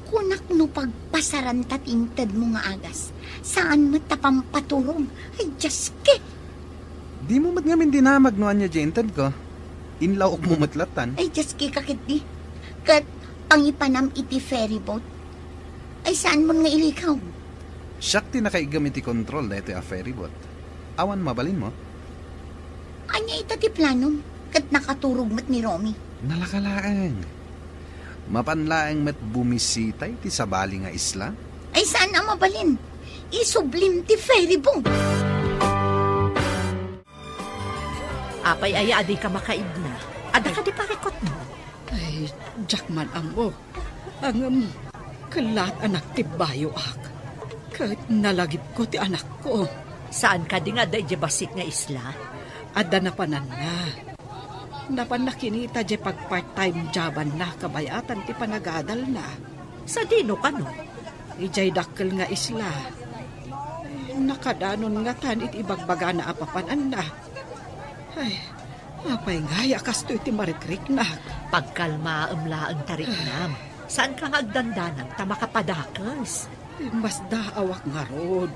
Kunak no pagpasaranta ti intedmo nga agas, saan met ta pampaturog. Ay, Diyos ke! Dimo met ngamin dinamag no ania diay intedko. Inlawokmo met lattan. Ay, Diyos ke, kaketdi. Ket pangipanam iti ferry boat. Ay, saanmon nga ilikaw? Siak ti nakaiggem iti kontrol daytoy a ferry boat. Awan mabalinmo? Ania ita ti planom? Ket nakaturog met ni Romy. Nalaka laeng. Mapan laeng met bumisita iti sabali nga isla. Ay, saan a mabalin? Isublim ti ferry boat. Apay aya a dika makaidna? Adda kadi parikutmo? Ay, diak man ammo. Ngem, kellaat a nagtibbayoak. Ket nalagipko ti anakko. Saan kadi nga adda idiay bassit nga isla? Adda napananna. Napanna kinita diay pag-part-time jobanna kabayatan ti panagadalna. Sadino kano? Idiay dakkel nga isla. Nakadanon ngatan iti ibagbagana a papananna. Ay, apay ngay a kastoy ti marikriknak? Pagkalmaem laeng, tariknam. Saanka nga agdandanag ta makapadakes? Masdaawak ngarud.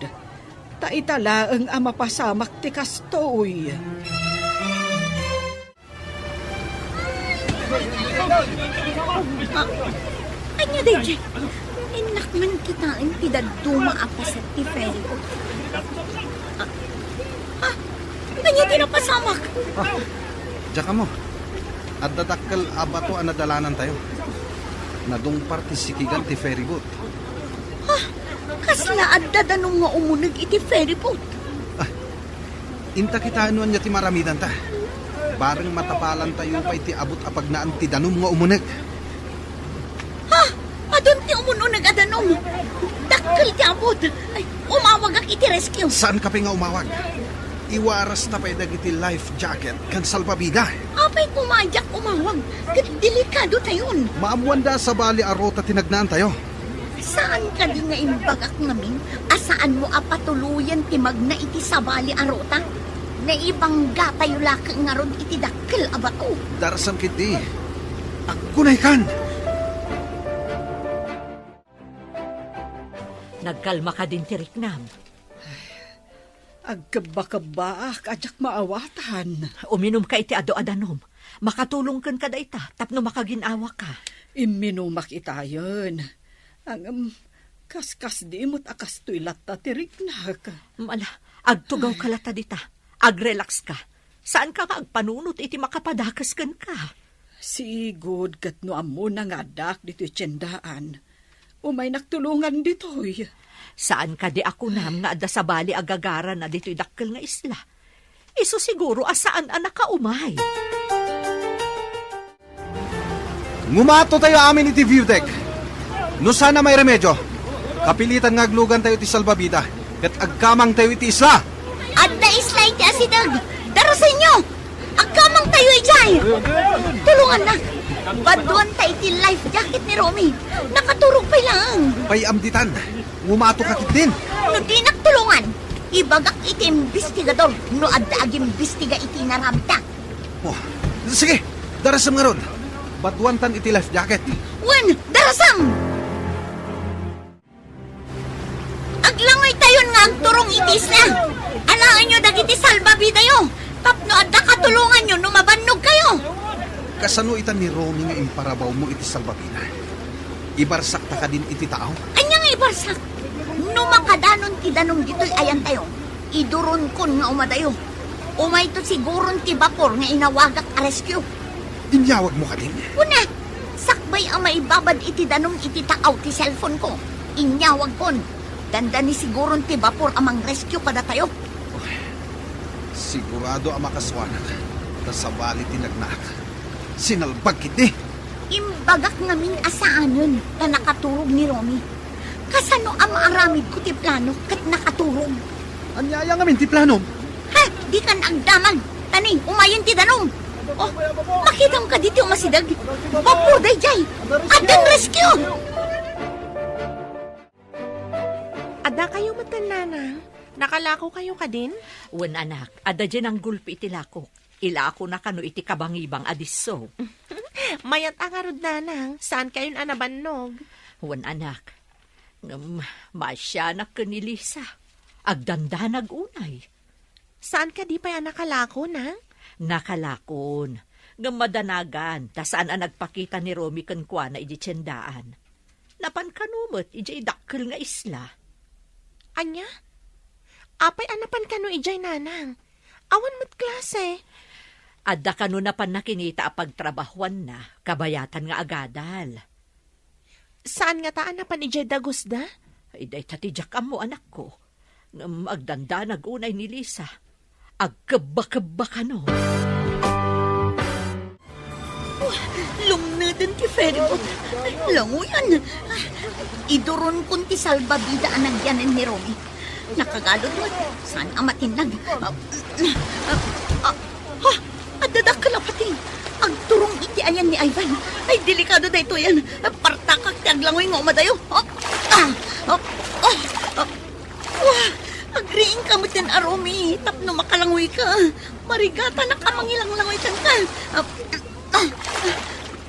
Ta ita laeng a mapasamak ti kastoy. Ah, ania daydiay? Innak man kitaen ti dadduma a paset ti ferry boat. Ah, ah, ania ti napasamak? Ah, diak ammo. Adda dakkel a bato a nadalanantayo. Nadungpar ti sikigan ti ferry boat. Ah, kasla adda danum nga umuneg iti ferry boat? Ah, inta kitaen no ania ti maaramidanta. Bareng matapalantayo pay ti abut a pagnaan ti danum nga umuneg. Ha? Adun ti umun-uneg a danum. Dakkel ti abut. Ay, umawagak iti rescue. Saanka pay nga umawag? Iwarasta pay dagiti life jacket ken salbabida. Apay koma a diak umawag? Ket delikadotayon. Maammoanda a sabali a ruta ti nagnaantayo. Saan kadi nga imbagak ngamin a saanmo a patuloyen ti magna iti sabali a ruta? Naibanggatayo laeng ngarud iti dakkel a bato. Darasam ketdi. Aggunaykan! Nagkalma kadin ti riknam? Agkebba-kebbaak a diak maawatan. Uminumka iti adu a danum. Makatulong kenka dayta tapno makagin-awaka. Imminumak itayen. Ngem, kaskasdi met a kastoy latta ti riknak. Ala, agtugawka latta dita. Agrelaxka. Saanka nga agpanunot iti makapadakes kenka. Sigud ket no ammona nga addaak ditoy tiendaan, umaynak tulongan ditoy. Saan kadi a kunam nga adda sabali a gagarana ditoy dakkel nga isla? Isu siguro a saan a nakaumay. Ngumatotayo amin iti view deck. No saan a mairemedio, kapilitan nga aglugantayo iti salbabida ket agkamangtayo iti isla. Adda isla iti asideg. Darasenyo! Agkamangtayo idiay! Tulongannak! Baduanta iti life jacket ni Romy. Nakaturog pay laeng. Pay-am ditan. Ngumatoka ketdin. No dinak tulongan, ibagak iti imbestigador no adda agimbestiga iti inaramidta. Oh, sige, darasem ngarud. Baduantan iti life jacket. Wen, darasem! Aglangoytayon nga agturong iti isla. Alaenyo dagiti salbabidayo tapno adda katulonganyo no mabannogkayo. Kasano ita ni Romy nga imparawawmo iti salbabida? Ibarsakta kadin iti taaw? Ania nga ibarsak? No makadanon ti danum ditoy ayantayo, iduronkon nga umadayo. Umayto siguron ti bapor nga inawagak a rescue. Inyawagmo kadin? Kuna, sakbay a maibabad iti danum iti taaw ti cellphone-ko, inyawagkon. Dandani siguron ti bapor a mangrescue kadatayo. Sigurado a makasuanak, ta sabali ti nagnaak. Sinalbag ketdi. Imbagak ngamin a saanen ta nakaturog ni Romy. Kasano a maaramidko ti plano ket nakaturog? Ania aya ngamin ti planom? Ha? Dikan agdamag! Tani, umayen ti danum! Oh, makitam kadi ti umasideg? Bapor daydiay! Addan rescue! Addakayo metten, Nanang? Nakalakokayo kadin? Wen, anak, adda diay nanggulpi iti lakok. Ilakona kano iti kabangibang a disso. Mayat a ngarud, Nanang, saankayon a nabannog. Wen, anak. Ngem maasianak ken ni Lisa. Agdandanag unay. Saan kadi pay a nakalako, Nang? Nakalakon. Ngem madanagan, ta saan a nagpakita ni Romy kenkuana idiay tiendaan. Napan kano met idiay dakkel nga isla. Ania? Apay a napan kano idiay, Nanang? Awan met klase. Adda kano napan nakinita a pagtrabahuanna, kabayatan nga agadal. Saan ngata a napan idiay dagusda? Ay, dayta ti diak ammo, anakko. Ngem agdandanag unay ni Lisa. Agkebba-kebba kano. Oh, lumneden ti ferryboat. Languyan. Iduronkon ti salbabida a nagyanen ni Romy. Nakagalud met. Saan a matinlag. Ah, ah, ah, ah, adda dakkel a pati. Agturong iti ayan ni Ivan. Ay, delikado daytoyen. Partakak ti aglangoy nga umadayo. Ah, ah, ah, ah, ah. Wah! Agriingka metten a Romy tapno makalanguyka. Marigatanak a mangilanglangoy kenka. Ah, ah, ah.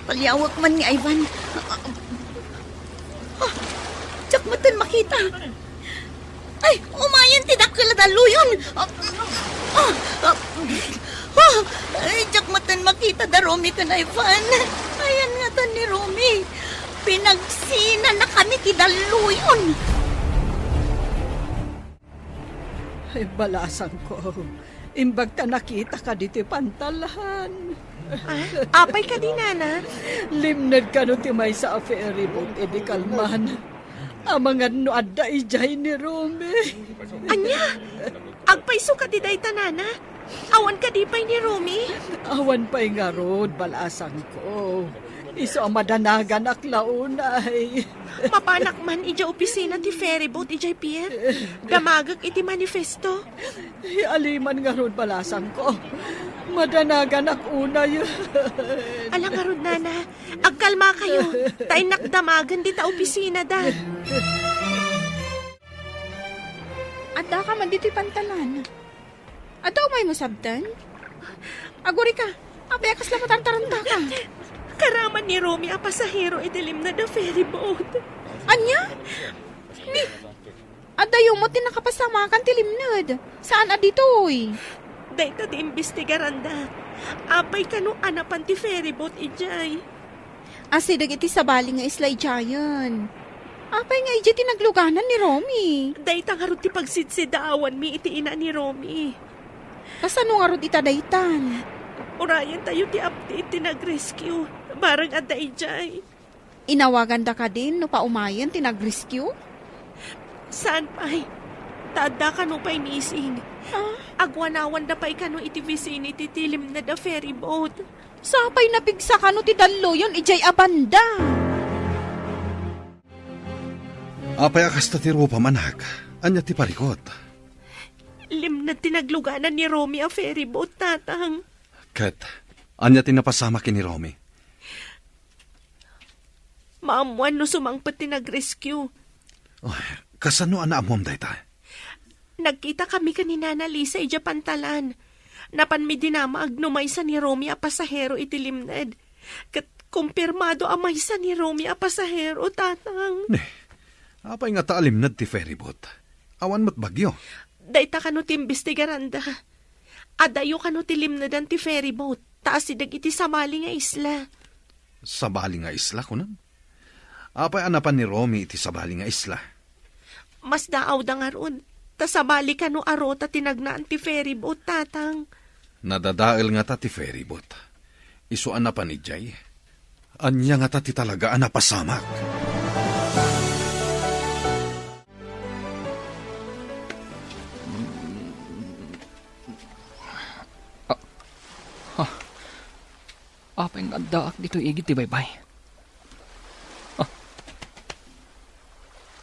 Paliawek man ni Ivan. Ah, ah, ah. Diak metten makita. Ay, umayen ti dakkel a dalluyon. Ah, ah, ah, ah. Ay, diak metten makita da Romy ken Ivan. Ayan ngatan ni Romy. Pinagsinanakami ti dalluyon. Ay, balasangko, imbag ta nakitaka ditoy pantalan. Ah, apay kadi, Nana? Limned kano ti maysa a ferryboat idi kalman. Amangan no adda idiay ni Romy. Ania? Agpayso kadi dayta, Nana? Awan kadi pay ni Romy? Awan pay ngarud, balasangko. Isu a madanaganak la unay. Mapanak man idiay opisina ti ferryboat idiay pier. Damagek iti manifesto. Aliman ngarud, balasangko. Madanaganak unay. Ala ngarud, Nana. Agkalmakayo. Ta innak damagen dita opisinada. Addaka man ditoy pantalan. Adda umaymo sabten? Agurika, apay a kasla matartarantaka? Karaman ni Romy a pasahero iti limned a ferryboat. Ania? Ni, addayo met ti nakapasamakan ti limned. Saan a ditoy? Dayta ti imbestigaranda. Apay kano a napan ti ferryboat idiay? Asideg iti sabali nga isla idiayen. Apay nga idiay ti nagluganan ni Romy? Dayta ngarud ti pagsidsidaawanmi iti ina ni Romy. Kasano ngarud ita daytan? Urayentayo ti update ti nag-rescue. Bareng adda idiay. Inawaganda kadin no paumayen ti nag-rescue? Saan pay? Ta adda kano pay missing. Ah? Agwanawanda pay kano iti vicinity ti limned a ferryboat. Sapay napigsa kano ti dalluyon idiay a banda. Apay a kasta ti rupam, anak? Ania ti parikut? Limned ti nagluganan ni Romy a ferryboat, Tatang. Ket ania ti napasamak ken ni Romy? Maammoan no sumangpet ti nag-rescue. Oh, kasano a naammom dayta? Nagkitakami ken ni Nana Lisa idiay pantalan. Napanmi dinamag no maysa ni Romy a pasahero iti limned. Ket kumpirmado a maysa ni Romy a pasahero, Tatang. Ne, apay ngata a limned ti ferryboat? Awan met bagyo. Dayta kano ti imbestigaranda. Adayo kano ti limnedan ti ferryboat, ta asideg iti sabali nga isla. Sabali nga isla, kunam? Apay a napan ni Romy iti sabali nga isla? Masdaawda ngarud, ta sabali kano a ruta ti nagnaan ti ferryboat, Tatang. Nadadael ngata ti ferryboat. Isu a napan idiay. Ania ngata ti talaga a napasamak? Ah, ah. Apay nga addaak ditoy igid ti baybay? Ah.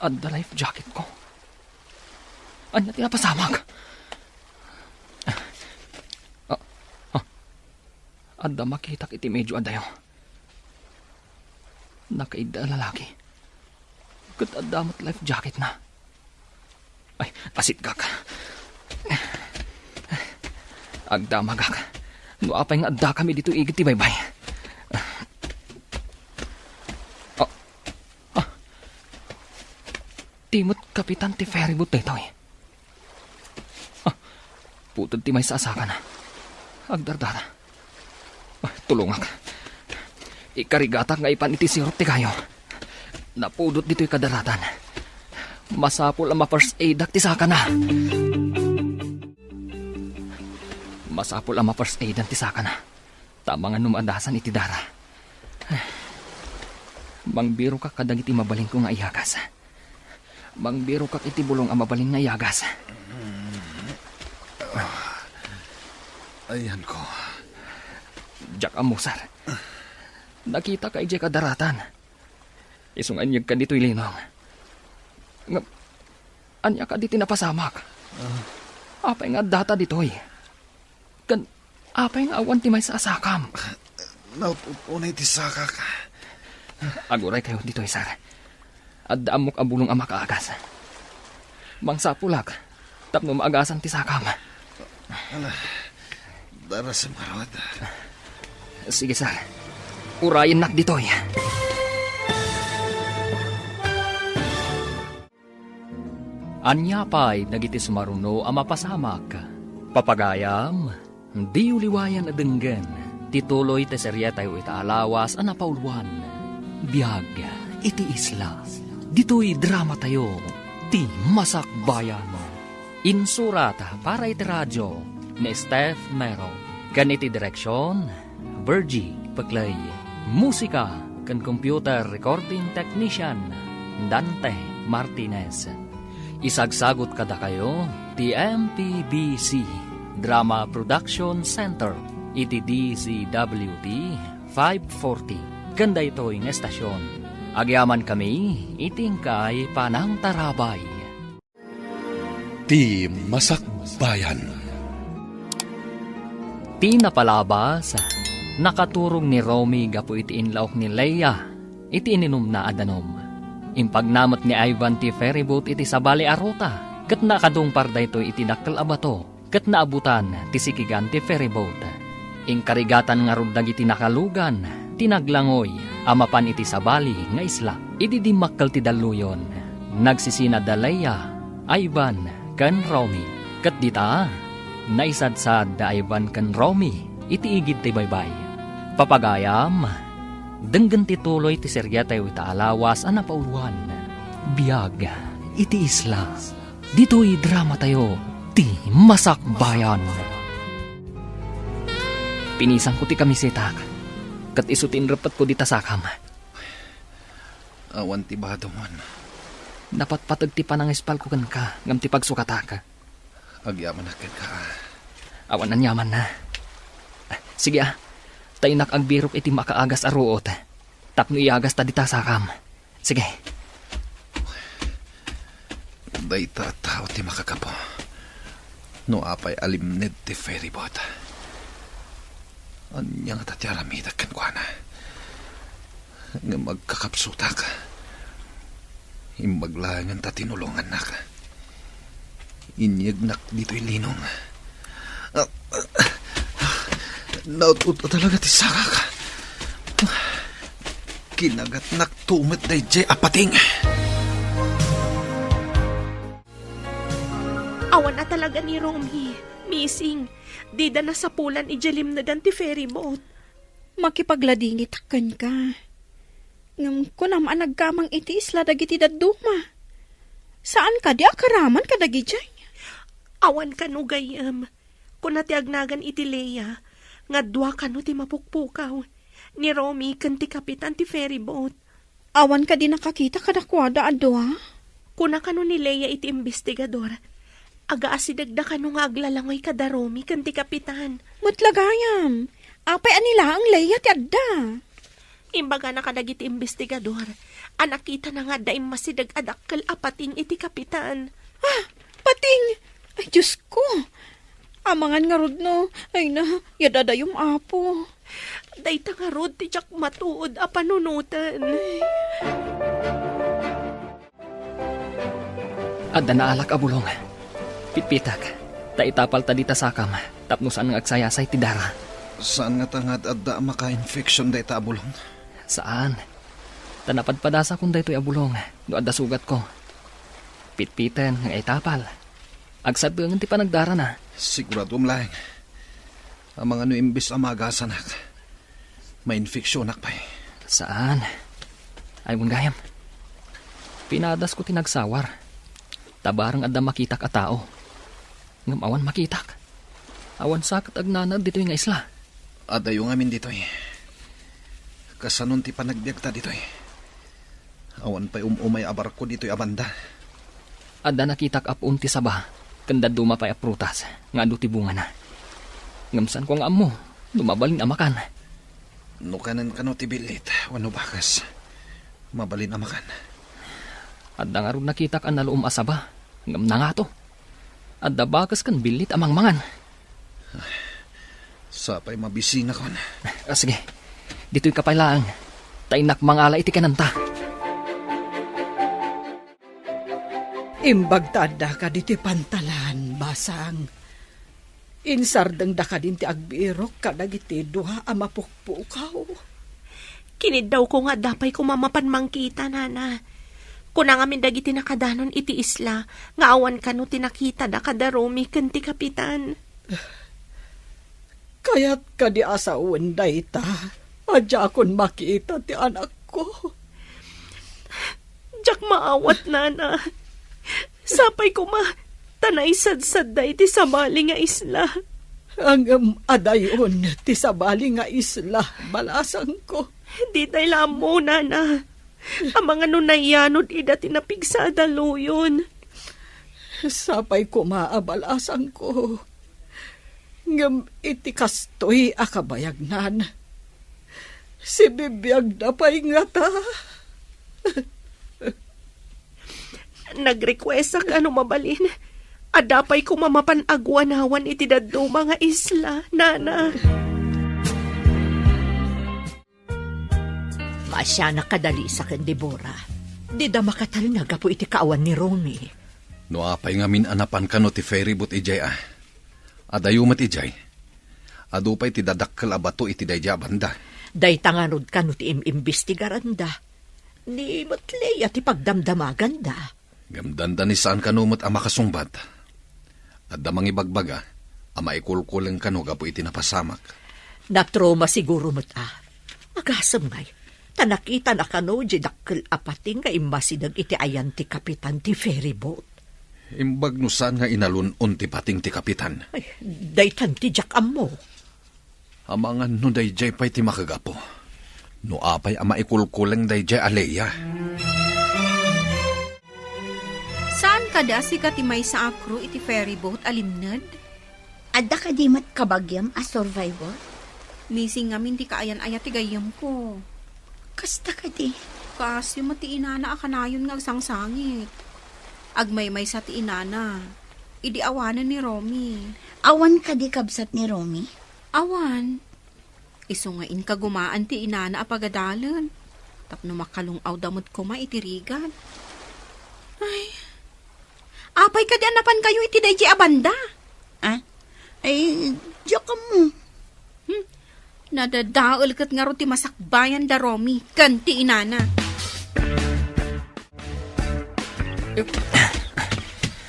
Adda life jacket ko. Ania ti napasamak? Ah, ah. Adda makitak iti medyo adayo. Nakaidda a lalaki. Ket adda met life jacket na. Ay, asidgak. Agdamagak. No apay nga addakami ditoy igid ti baybay. Ah, ah, Ti met kapitan ti ferryboat daytoy. Ah, puted ti maysa a sakana. Agdardara. Ah, tulongak. Ikarigatak nga ipan iti sirop ti kayo. Napudot ditoy kadaratan. Masapul a ma-first aidak ti sakana. Masapul a ma-first aidan ti sakana. Ta amangan no maadasan iti dara. Mangbirokak kadagiti mabalinko nga iyagas. Mangbirokak iti bulong a mabalin nga iyagas. Ayanko. Diak ammo, sir. Nakitaka idiay kadaratan. Isu nga inyegka ditoy linong. Ngem, ania kadi ti napasamak? Apay nga addata ditoy? Ken apay nga awan ti maysa a sakam? Naut-ut unay ti sakak. Aguray kayo ditoy, sir. Adda ammok a bulong a makaagas. Mangsapulak tapno maagasan ti sakam. Ala, darasem ngarud. Sige, sir. Urayennak ditoy. Ania pay dagiti sumaruno a mapasamak? Papagayam, diyo liwayan a denggen ti tuloy ti serietayo ita a lawas a napauluan, Biag iti Isla. Ditoy dramatayo, Ti Masakbayan. Insurat para iti radio ni Steph Mero. Ken iti direksion, Virgie Peclay. Musika ken computer recording technician, Dante Martinez. Isagsagut kadakayo ti M P B C Drama Production Center iti D Z W T five forty. Ken daytoy nga estasion, agyamankami iti inkay panangtarabay. Ti Masakbayan. Ti napalabas, nakaturog ni Romy gapu iti inlaok ni Leia iti ininumna a danum. Impagnana met ni Ivan ti ferryboat iti sabali a ruta, ket nakadungpar daytoy iti dakkel a bato, ket naabutan ti sikigan ti ferryboat. Inkarigatan ngarud dagiti nakalugan ti naglangoy a mapan iti sabali nga isla. Idi dimmakkel ti dalluyon, nagsisina da Leia, Ivan, ken Romy. Ket dita, naisadsad da Ivan ken Romy iti igid ti baybay. Papagayam, denggen ti tuloy ti serietayo ita a lawas a napauluan, Biag iti Isla. Ditoy dramatayo, Ti Masakbayan. Pinisanko ti kamisetak, ket isu ti inrepetko dita sakam. Awan ti bademon. Napatpateg ti panangispalko kenka ngem ti pagsukatak. Agyamanak kenka. Awan aniamanna. Sige a, ta innak agbirok iti makaagas a ruot tapno iyagasta dita sakam. Sige. Dayta a tao ti makagapu. No apay a limned ti ferryboat, ania ngata ti aramidek kenkuana? Ngem agkakapsutak. Imbag laengen ta tinulongannak. Inyegnak ditoy linong. Naut-ot talaga ti sakak. Kinagatnak tumet daydiay a pating. Awan a talaga ni Romy. Missing. Dida nasapulan idiay limnegan ti ferryboat. Makipagladingitak kenka. Ngem kunam a naggamang iti isla dagiti dadduma. Saan kadi a karaman kadagidiay? Awan kano gayyem. Kuna ti agnagan iti Leia nga dua kano ti mapukpukaw, ni Romy ken ti kapitan ti ferryboat. Awan kadi nakakita kadakuada a dua? Kuna kano ni Leia iti imbestigador, agaasidegda kano nga aglalangoy kada Romy ken ti kapitan. Met la gayam, apay a ni laeng Leia ti adda? Imbagana kadagiti imbestigador a nakitana nga adda immasideg a dakkel a pating iti kapitan. Ah, pating! Ay, Diosko! Amangan ngarud no, ay na, yadadayom, Apo. Dayta ngarud ti diak matuod a panunoten. Adda naalak a bulong. Pitpitak, ta itapalta dita sakam tapno saan nga agsayasay ti dara. Saan ngata nga ad-adda a maka-infection dayta a bulong? Saan. Ta napadpadasakon daytoy a bulong no adda sugatko. Pitpiten nga itapal. Agsaddengen ti panagdarana. Siguradom laeng. Amangan no imbes a maagasanak, mainfeksionak pay. Saan. Ay, wen gayam. Pinadasko ti nagsawar. Ta bareng adda makitak a tao. Ngem awan makitak. Awan sa ket agnanaed ditoy nga isla. Adayo ngamin ditoy. Kasanon ti panagbiagta ditoy? Awan pay um-umay a barko ditoy a banda. Adda nakitak a puon ti saba, ken dadduma pay a prutas nga adu ti bungana. Ngem saanko nga ammo no mabalin a makan. No kanen kano ti billit wenno bakes, mabalin a makan. Adda ngarud nakitak a naluom a saba, ngem nangato. Adda bakes ken billit a mangmangan. Sapay mabisinakon. Ah, sige. Ditoyka pay laeng. Ta innak mangala iti kanenta. Imbag ta addaka ditoy pantalan, Basang. Insardengda kadin ti agbirok kadagiti dua a mapukpukaw. Kiniddawko nga adda pay koma mapan mangkita, Nana. Kuna ngamin dagiti nakadanon iti isla nga awan kano ti nakitada kada Romy ken ti kapitan. Kayat kadi a sawen dayta a diakon makita ti anakko? Diak maawat, Nana. Sapay koma, ta naisadsadda iti sabali nga isla. Ngem adayon ti sabali nga isla, balasangko. Ditay la ammo, Nana. Amangan no nayanod ida ti napigsa a daluyon. Sapay koma a balasangko. Ngem iti kastoy a kabayagnan, sibibiagda pay ngata. Nagrequestak a no mabalin, adda pay koma mapan aguanawan iti dadduma nga isla, Nana. Maasianak a Dalisa ken Debora. Dida makatalna gapu iti kaawan ni Romy. No apay ngamin a napan kano ti ferryboat idiay a? Adayo met idiay. Adu pay ti dadakkel a bato iti daydiay a banda. Dayta ngarud kano ti im-imbestigaranda. Ni met Lea ti pagdamdamaganda. Ngem dandani saan kano met a makasungbat. Adda mangibagbaga a maikulkuleng kano gapu iti napasamak. Natrauma siguro met a. Agasem ngay, ta nakitana kano diay dakkel a pating nga immasideg iti ayan ti kapitan ti ferryboat. Imbag no saan nga inalun-on ti pating ti kapitan. Ay, daytan ti diak ammo. Amangan no daydiay pay ti makagapu. No apay a maikulkuleng daydiay a Lea. Saan kadi a sika ti maysa a crew iti ferryboat a limned? Adda kadi met kabagiam a survivor? Missing ngamin ti kaayan-ayat ti gayyemko. Kasta kadi? Kaasyo met ti inana a kanayon nga agsangsangit. Agmaymaysa ti inana. Idi awanen ni Romy. Awan kadi kabsat ni Romy? Awan. Isu nga inkagumaan ti inana a pagadalen tapno makalung-awda met koma iti rigat. Ay, apay kadi a napankayo iti daydiay a banda? Ah? Ay, diak ammo. Hmm. Nadadael ket ngarud ti masakbayan da Romy ken ti inana.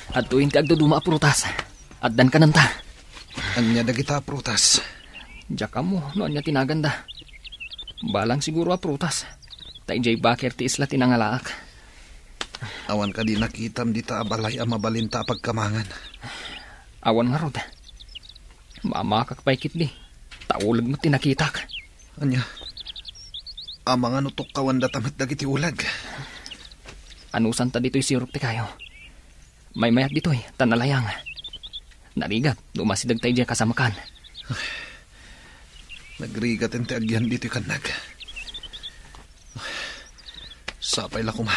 Adtoyen ti agduduma a prutas. Addan kanenta. Ania dagita a prutas? Diak ammo no ania ti naganda. Balang siguro a prutas. Ta idiay baker ti isla ti nangalaak. Awan kadi nakitam dita a balay a mabalinta a pagkamangan? Awan ngarud. Mamakak pay ketdi. Ta uleg met ti nakitak. Ania? Amangan no tukkawandata met dagiti uleg? Anusanta ditoy sirok ti kayo. Maymayat ditoy, ta nalayang. Narigat, no masideg ta idiay kasamakan. Nagrigaten ti agyan ditoy kannag. Sapay la koma.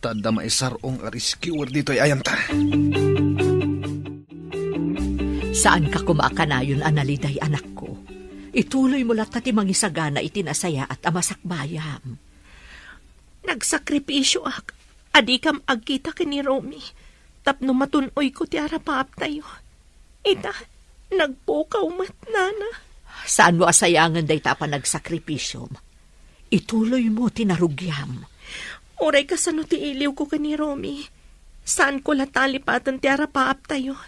Ta adda maisar-ong a rescuer ditoy ayanta. Saanka koma a kanayon a naliday, anakko. Ituloymo latta ti mangisagana iti nasayaat a masakbayam. Nagsakripisioak a dikam agkita ken ni Romy tapno matun-oyko ti arapaaptayo. Ita, nagpukaw met, Nana. Saanmo a sayangen dayta a panagsakripisom? Ituloymo ti narugiam. Uray kasano ti iliwko ken ni Romy, Saanko la talipaten ti arapaaptayo,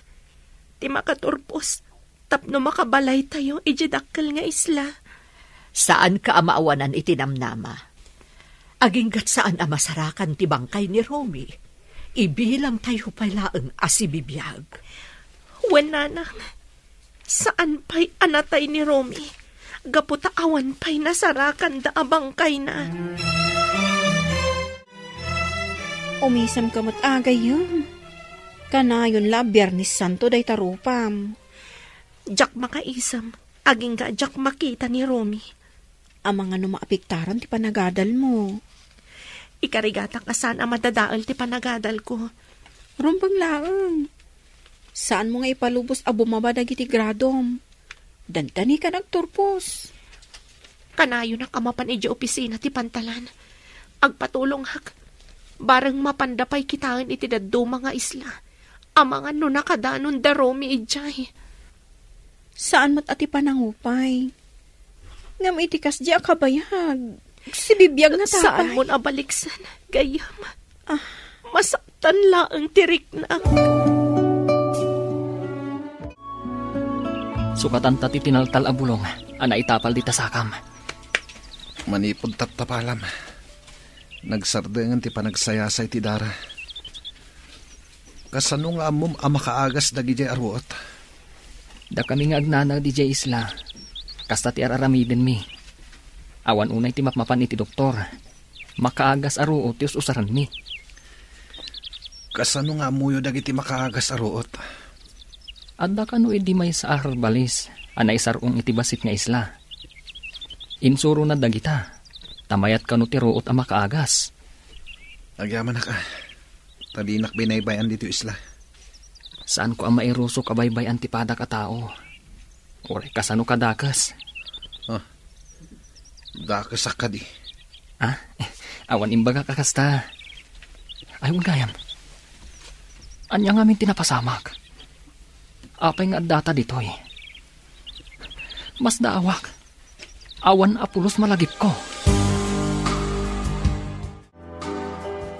ti makaturpos tapno makabalaytayo idiay dakkel nga isla. Saanka a maawanan iti namnama. Aginggat saan a masarakan ti bangkay ni Romy. Ibilangtayo pay laeng a sibibiag. Wen, nanang, saan pay a natay ni Romy, gapu ta awan pay nasarakanda a bangkayna. Umisemka met a gayyem. Kanayon la a Biernes Santo dayta rupam. Diak makaisem, agingga a diak makita ni Romy. Amangan no maapektaran ti panagadalmo. Ikarigatak a saan a madadael ti panagadalko. Rumbeng laeng. Saanmo nga ipalubos a bumaba dagiti gradom. Dandani ka nagturpos. Kanayonak a mapan idiay opisina ti pantalan. Agpatulongak. Bareng mapanda pay kitaen iti dadduma nga isla. Amangan no nakadanon da Romy idiay. Saan met a ti panangupay. Ngem iti kasdi a kabayag, sibibiag nga tapay. Saanmon a baliksen, gayyem. Ah. Masaktan laeng ti riknak. Sukatanta ti tinaltal a bulong a naitapal dita sakam. Manipud taptapalam, nagsardengen ti panagsayasay ti dara. Kasano nga ammom a makaagas dagidiay a ruot? Dakami nga agnanaed idiay isla, kasta ti ar-aramidenmi. Awan unay ti mapmapan iti doktor. Makaagas a ruot ti us-usarenmi. Kasano nga ammoyo dagiti makaagas a ruot? Adda kano idi maysa a herbalis a naisar-ong iti bassit nga isla. Insurona dagita, ta mayat kano ti ruot a makaagas. Agyamanak a, ta dinak binaybay-an ditoy isla. Saanko a mairusok a baybay-an ti padak a tao. Uray kasano kadakes? Ah, dakesak kadi. Ah, awan imbagak a kasta. Ay, wen gayam. Ania ngamin ti napasamak? Apay nga addata ditoy? Masdaawak. Awan a pulos malagipko.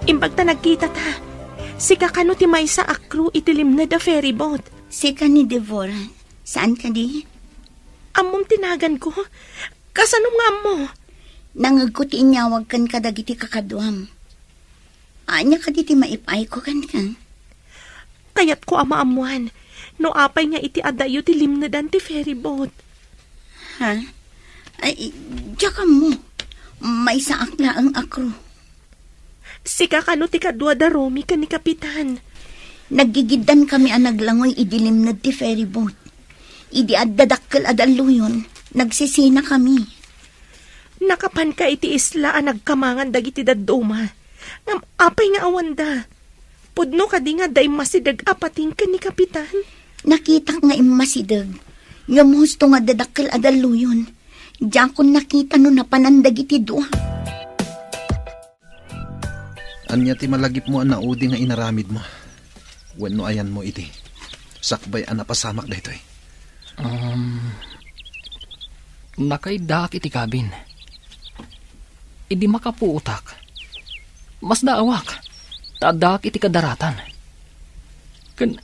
Imbag ta nagkitata, sika kano ti maysa a crew iti limned a ferryboat? Sika ni Devora. Saan kadi? Ammom ti naganko? Kasano nga ammo? Nangegko ti inyawag kenka dagiti kakaduam. Ania kadi ti maip-ayko kenka? Kayatko a maammoan no apay nga iti adayo ti limnedan ti ferryboat. Ha? Ay, diak ammo. Maysaak laeng a crew. Sika kano ti kadua da Romy ken ni Kapitan? Naggigiddankami a naglangoy idi limned ti ferryboat. Idi adda dakkel a dalluyon, nagsisinakami. Nakapanka iti isla a nagkamangan dagiti dadduma. Ngem apay nga awanda? Pudno kadi nga adda immasideg a pating ken ni Kapitan? Nakitak nga immasideg. Ngem husto nga adda dakkel a dalluyon. Diakon nakita no napanan dagiti dua. Ania ti malagipmo a naudi nga inaramidmo? Wenno ayanmo iti sakbay a napasamak daytoy? Um, nakaiddaak iti kabin. Idi makapuotak, masdaawak, ta addaak iti kadaratan. Ken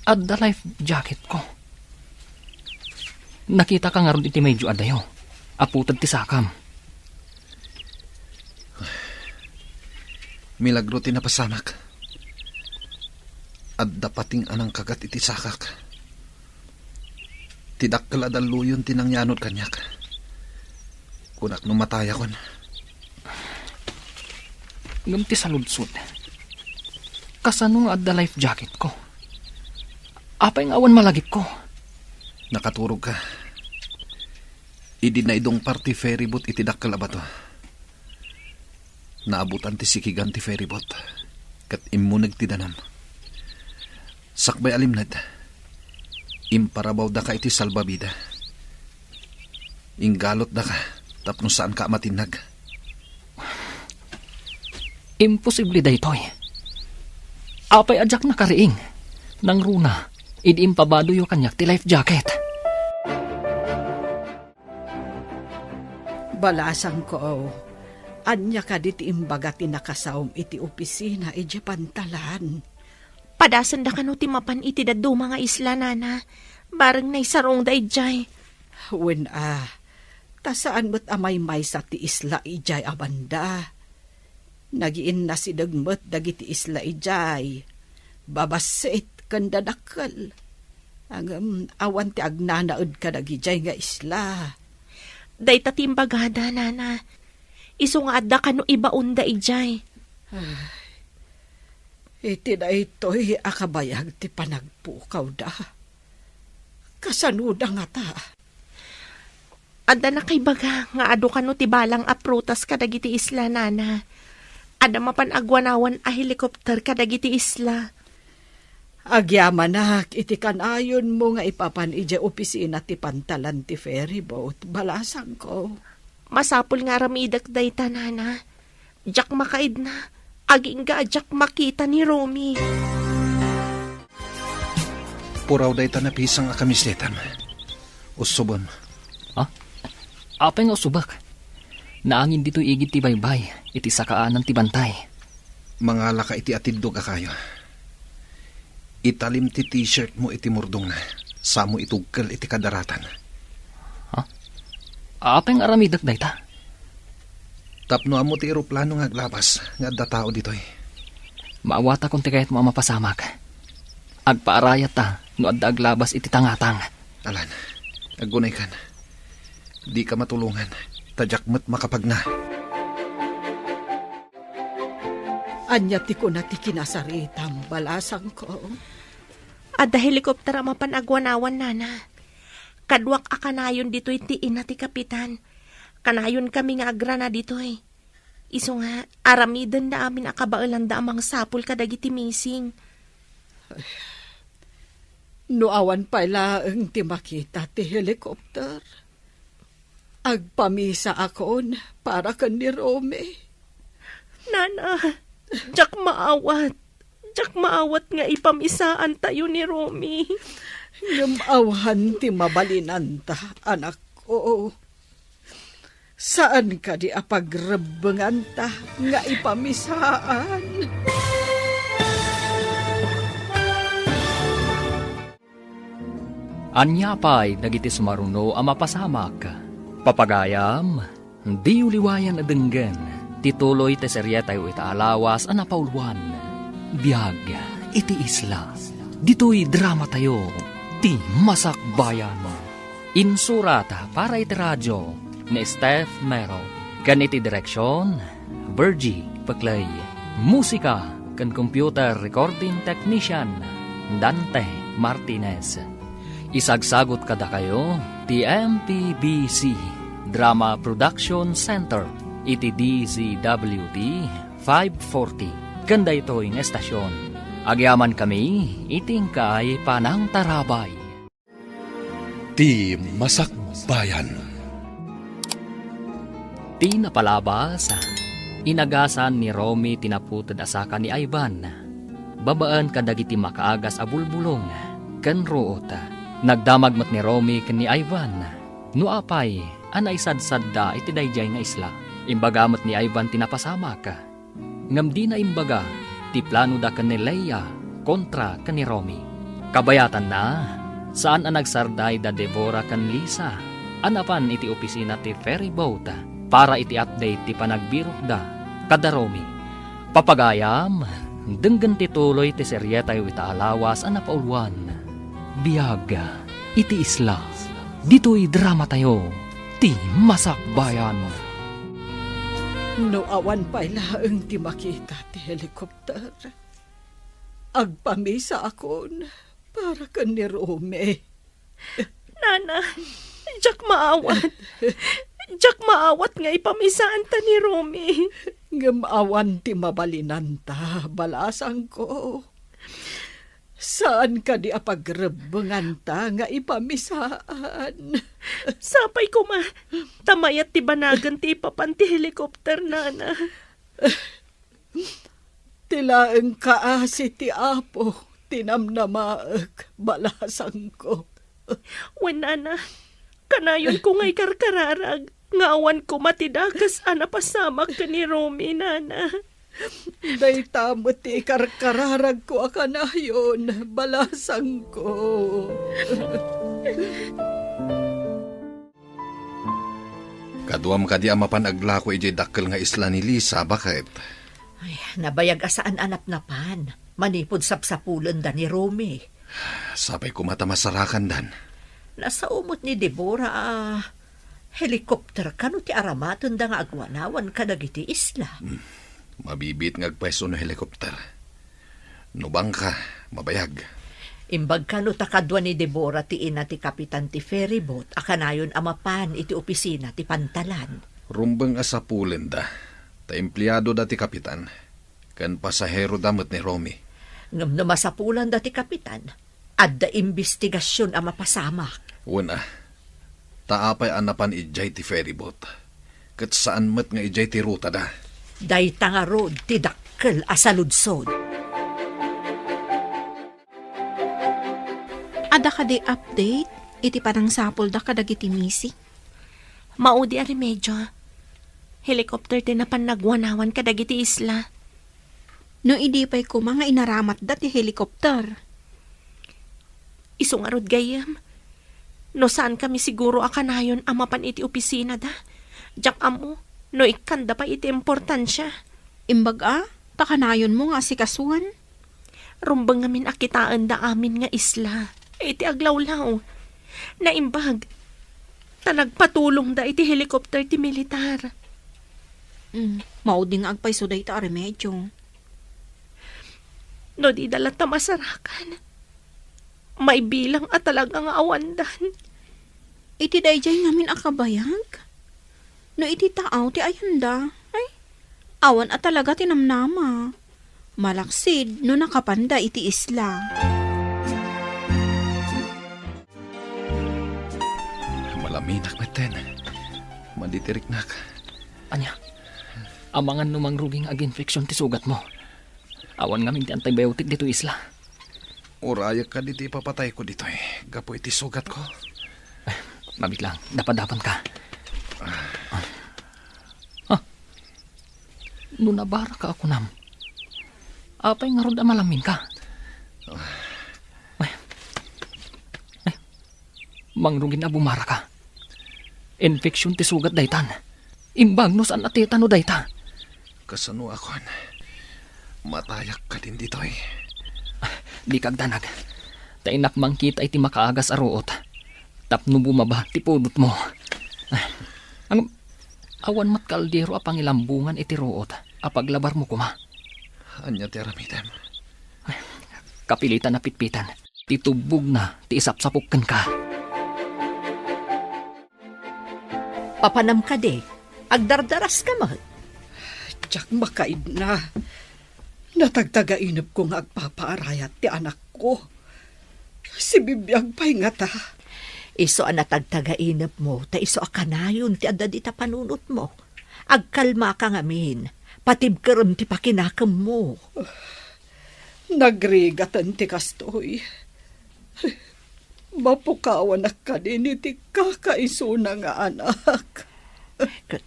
adda life jacketko. Nakitaka ngarud iti medyo adayo, a puted ti sakam. Milagro ti napasamak. Adda pating a nangkagat iti sakak. Ti dakkel a dalluyon ti nangyanod kaniak. Kunak no matayakon. Ngem ti saludsod, kasano nga adda life jacketko? Apay nga awan malagipko? Nakaturogka. Idi naidungpar ti ferryboat iti dakkel a bato, naabutan ti sikigan ti ferryboat, ket immuneg ti danum. Sakbay a limned, imparabawdaka iti salbabida. Inggalutdaka tapno saanka a matinnag. Imposible daytoy. Apay a diak nakariing? Nangruna, idi impabadoyo kaniak ti life jacket. Balasangko, ania kadi ti imbaga ti nakasaom iti opisina idiay pantalan? Adasenda kano ti mapan iti dadduma nga isla, nana. Bareng naisarungda idiay. Wen a, ta saan met a maymaysa ti isla idiay a banda. Nagiinnasideg met dagiti isla idiay, babassit ken dadakkel. Ngem awan ti agnanaed kadagidiay nga isla. Dayta ti imbagada, nana. Isu nga adda kano ibaonda idiay. Ay, iti daytoy a kabayag ti panagpukawda, kasanoda ngata? Adda nakaibaga nga adu kano ti balang a prutas kadagiti isla, nana. Adda mapan agwanawan a helikopter kadagiti isla. Agyamanak iti kanayonmo nga ipapan idiay opisina ti pantalan ti ferryboat, balasangko. Masapul nga aramidek dayta, nana. Diak makaidna, agingga a diak makita ni Romy. Puraw dayta napisang a kamisetam. Usubem. Ha? Apay nga usubak? Naangin ditoy igid ti baybay, iti sakaanan ti bantay. Mangalaka iti atiddog a kayo. Italim ti t-shirt mo iti murdongna. Samo itugkel iti kadaratan. Ha? Apay nga aramidek dayta? Tapno ammo ti eroplano nga aglabas nga adda tao ditoy. Maawatakon ti kayatmo a mapasamak. Agpaarayatta no adda aglabas iti tangatang. Alan, agunaykan. Dika matulongan, ta diak met makapagna. Ania ti kuna ti kinasaritam, balasangko? Adda helikopter a mapan agwanawan, nana. Kaduak a kanayon ditoy ti ina ti kapitan. Kanayonkami nga agrana ditoy. Isu nga, aramidenda amin a kabaelanda a mangsapul kadagiti missing. No awan pay laeng ti makita ti helikopter, agpamisaakon para ken ni Romy. Nana, diak maawat. Diak maawat nga ipamisaantayo ni Romy. Ngem awan ti mabalinanta, anakko. Saan kadi a pagrebbenganta nga ipamisaan? Ania pay dagiti sumaruno a mapasamak? Papagayam, diyo liwayan a denggen ti tuloy ti serietayo ita a lawas a napauluan, Biag iti Isla. Ditoy dramatayo, ti Masakbayan. Insurat para iti radio ni Steph Mero, ken iti direksion, Virgie Peclay. Musika ken computer recording technician, Dante Martinez. Isagsagut kadakayo ti M P B C Drama Production Center iti D Z W T five forty ken daytoy nga estasion. Agyamankami iti inkay panangtarabay. Ti Masakbayan. Ti napalabas, inagasan ni Romy ti naputed a saka ni Ivan, babaen kadagiti makaagas a bulbulong ken ruot. Nagdamag met ni Romy ken ni Ivan no apay a naisadsadda iti daydiay nga isla. Imbaga met ni Ivan ti napasamak. Ngem dina imbaga ti planoda ken ni Leia kontra ken ni Romy. Kabayatanna, saan a nagsardayda Deborah ken Lisa a napan iti opisina ti ferry boat para iti update ti panagbirokda kada Romy. Papagayam, denggen ti tuloy ti serietayo ita a lawas a napauluan, Biag iti Isla. Ditoy dramatayo, ti Masakbayan. No awan pay laeng ti makita ti helikopter, agpamisaakon para ken ni Romy. Nana, diak maawat. Diak maawat nga ipamisaanta ni Romy. Ngem awan ti mabalinanta, balasangko. Saan kadi a pagrebbenganta nga ipamisaan? Sapay koma, ta mayat ti banagen ti ipapan ti helikopter, nana. Ti laeng kaasi ti Apo ti namnamaek, balasangko. Wen, nana, kanayonko nga ikarkararag nga awan koma ti dakes a napasamak ken ni Romy, nana. Dayta met ti ikarkararagko a kanayon, balasangko. Kaduam kadi a mapan aglako idiay dakkel nga isla ni Lisa, baket? Ay, nabayag a saan a napnapan. Manipud sapsapulenda ni Romy. Sapay koma ta masarakandan. Nasao met ni Deborah a helicopter kano ti aramatenda nga agwanawan kadagiti isla. Hmm. Mabibiit nga agpayso no helicopter. No bangka, mabayag. Imbag kano ta kadua ni Deborah ti ina ti kapitan ti ferryboat a kanayon a mapan iti opisina ti pantalan. Rumbeng a sapulenda, ta empleadoda ti kapitan, ken pasaheroda met ni Romy. Ngem no masapulanda ti kapitan, adda imbestigasion a mapasamak. Wen a, ta apay a napan idiay ti ferryboat, ket saan met nga idiay ti rutada? Dayta ngarud ti dakkel a saludsod. Adda kadi update iti panangsapulda kadagiti missing? Maudi a remedio. Helicopter ti napan nagwanawan kadagiti isla. No idi pay koma nga inaramatda ti helicopter? Isu ngarud gayyem. No saan kami siguro a kanayon a mapan iti opisinada, diak ammo no ikkanda pay iti importansia. Imbag a, ta kanayonmo nga asikasuan? Rumbeng ngamin a kitaenda amin nga isla iti aglawlaw. Naimbag, ta nagpatulongda iti helicopter ti militar. Mm, maudi nga agpayso dayta a remedio. No dida latta masarakan, maibilang a talaga nga awandan. Iti daydiay ngamin a kabayag? No iti taaw ti ayanda, ay, awan a talaga ti namnama. Malaksid no nakapanda iti isla. Malaminak metten. Maditiriknak. Ania? Amangan no mangruging aginfection ti sugatmo. Awan ngamin ti antibiotic ditoy isla. Urayek kadi ti ipapatayko ditoy gapu iti sugatko. Ay, mabitlang, dapadapan ka. Ah. Ah. No nabara ka a kunam, apay ngarud a malamin ka? Ay. Ay. Mangrugin a bumara ka. Infection ti sugat daytan. Imbag no saan a tetano dayta. Kasano a kuan? Matayak kadin ditoy. Dika agdanag. Ta innak mangkita iti makaagas a ruot tapno bumaba ti pudotmo. Ang awan met kaldero a pangilambongan iti ruot a paglabarmo koma. Ania ti aramidem? Kapilitan a pitpitan ti tubbogna ti isapsapok kenka. Papanam kadi, agdardaraska met? Diak makaibna. Natagtagainepko nga agpapaarayat ti anakko. Sibibiag pay ngata. Isu a natagtagainepmo, ta isu a kanayon ti adda dita panunotmo. Agkalmaka ngamin, patibkerem ti pakinakemmo. Nagrigaten ti kastoy. Mapukawanak kadin iti kakaisuna nga anak. Ket,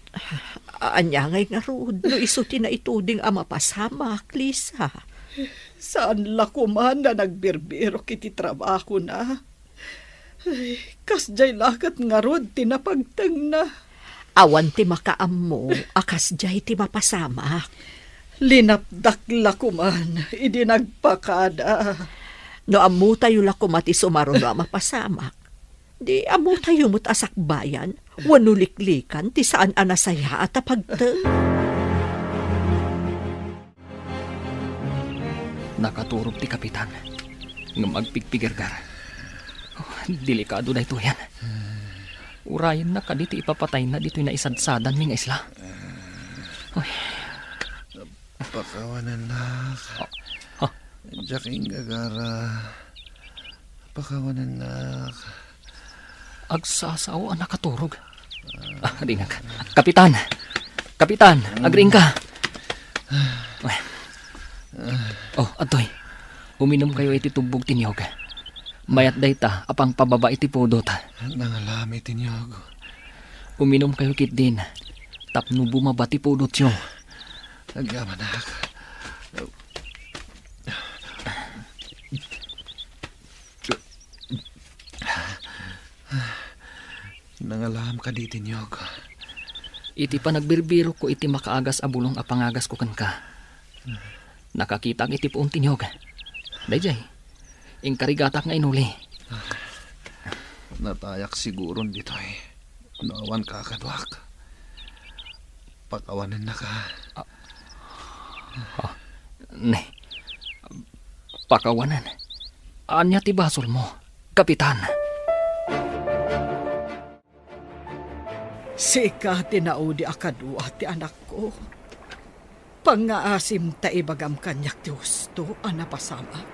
ania ngay ngarud no isu ti naituding a mapasamak, Lisa? Saan la koma a nagbirbirok iti trabahona. Ay, kasdiay la ket ngarud ti napagtengna. Awan ti makaammo a kasdiay ti mapasamak. Linapdak la koman idi nagpakada. No ammotayo la koma ti sumaruno a mapasamak, di ammotayo met a sakbayan wenno liklikan ti saan a nasayaat a pagteng. Nakaturog ti kapitan, ngem agpigpigerger. Oh, delikado daytoyen. Urayenna kadi ti ipapatayna ditoy naisadsadanmi nga isla. Oy. Pakawanennak. Ah, ah. Diak inggagara. Pakawanennak. Agsasao a nakaturog. Ah, ringak. Kapitan! Kapitan! Agriingka! Oh, adtoy. Uminumkayo iti tubbog ti niyog. Mayat dayta a pangpababa iti pudot. Nangalami ti niyog. Uminumkayo ketdin tapno bumaba ti pudotyo. Agyamanak. Nangalam kadi ti niyog? Iti panagbirbirokko iti makaagas a bulong a pangagasko kenka, nakakitak iti puon ti niyog. Daydiay, inkarigatak nga inuli. Natayak siguron ditoy no awan kakaduak. Pakawanennaka. Ah, ah, ne. Pakawanen. Ania ti basolmo, Kapitan? Sika ti naudi a kadua ti anakko. Pangngaasim ta ibagam kaniak ti husto a napasamak.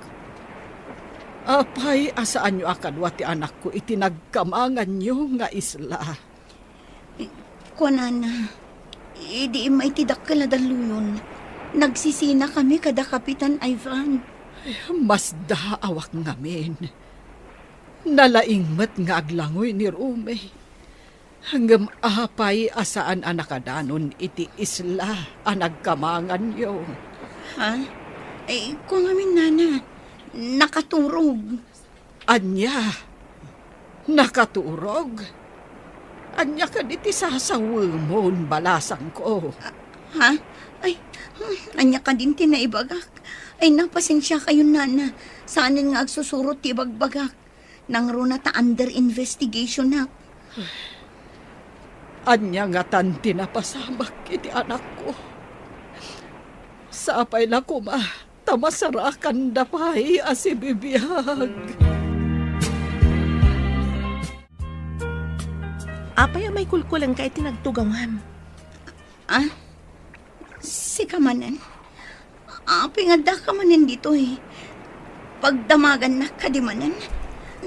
Apay a saanyo a kadua ti anakko iti nagkamanganyo nga isla? Kuanana, idi immay ti dakkel a dalluyon, nagsisinakami kada Kapitan Ivan. Masdaawak ngamin. Nalaing met nga aglangoy ni Romy. Ngem apay a saan a nakadanon iti isla a nagkamanganyo? Ha? Ay, kua ngamin, nana, nakaturog. Ania? Nakaturog? Ania kadi ti sasawemon, balasangko? Ah, ha? Ay, hmm, ania kadin ti naibagak? Ay, napasensiakayon, nana. Saanen nga agsusurot ti ibagbagak. Nangruna ta under investigationak. Ania ngatan ti napasamak iti anakko? Sapay la koma ta masarakanda pay a sibibiag. Apay a maikulkulengka iti nagtugawam? Ah? Sika manen? Apay nga addaka manen ditoy? Pagdamagannak kadi manen?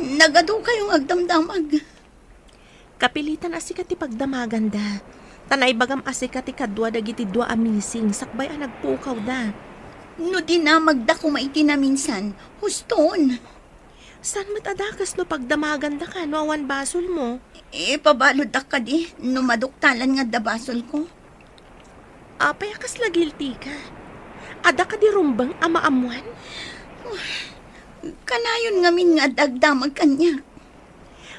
Nagadukayo nga agdamdamag. Kapilitan a sika ti pagdamaganda. Ta naibagam a sika ti kadua dagiti dua a missing sakbay a nagpukawda. No dinamagda koma iti naminsan, huston. Saan met a dakes no pagdamagandaka no awan basolmo? Ipabaluddak kadi no maduktalan nga adda basolko? Apay a kasla guilty ka? Adda kadi rumbeng a maammoan? Kanayon ngamin nga adda agdamag kaniak.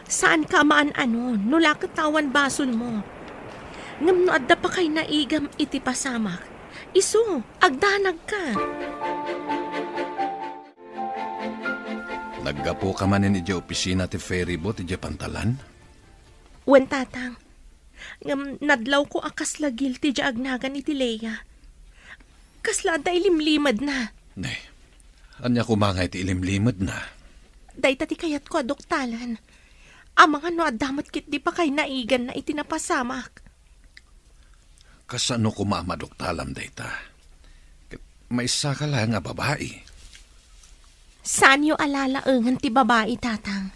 Saanka a maan-anon no la ket ta awan basolmo. Ngem no adda pakainaigam iti pasamak, isu, agdanagka. Naggapuka manen idiay opisina ti ferryboat idiay pantalan? Wen, Tatang. Ngem nadlawko a kasla guilty diay agnagan iti Lea. Kasla adda ilimlimedna. Ne, ania koma nga iti ilimlimedna? Dayta ti kayatko a duktalan. Amangan no adda met ketdi pakainaiganna iti napasamak. Kasano koma a maduktalam dayta? Ket maysa ka laeng a babai. Saanyo a lalaengen ti babai, Tatang.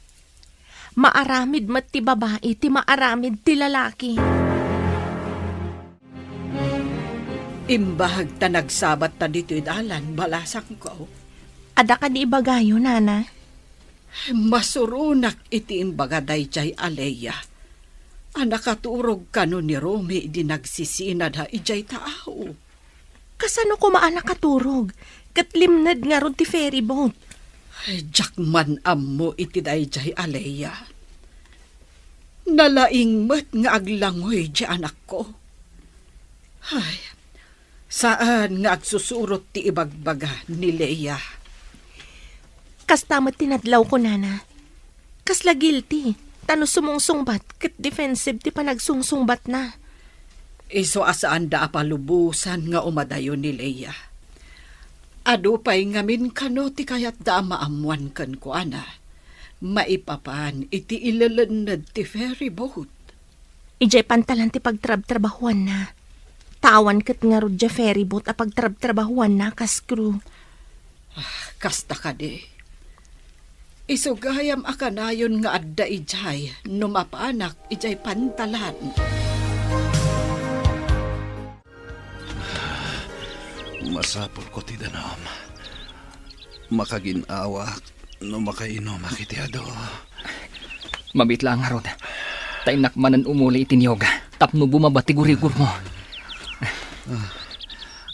Maaramid met ti babai ti maaramid ti lalaki. Imbag ta nagsabatta ditoy dalan, balasangko. Adda kadi ibagayo, Nana? Masuronak iti imbaga daydiay a Lea a nakaturog kano ni Romy idi nagsisinada idiay taaw. Kasano koma a nakaturog ket limned ngarud ti ferryboat? Ay, diak man ammo iti daydiay a Lea. Nalaing met nga aglangoy ti anakko. Ay, saan nga agsusurot ti ibagbaga ni Lea. Kasta met ti nadlawko, Nana. Kasla guilty, ta no sumungsungbat ket defensive ti panagsungsungbatna. Isu a saanda a palubosan nga umadayo ni Lea. Adu pay ngamin kano ti kayatda a maammoan kenkuana maipapan iti ilelenned ti ferryboat. Idiay pantalan ti pagtrabtrabahuanna. Ta awan ket ngarud diay ferryboat a pagtrabtrabahuanna kas crew. Ah, kasta kadi. Isu gayam a kanayon nga adda idiay no mapanak idiay pantalan. Masapulko ti danum. Makagin-awak no makainumak iti adu. Mabiit laeng ngarud. Ta innak manen umuli iti niyog tapno bumaba ti gurigurmo.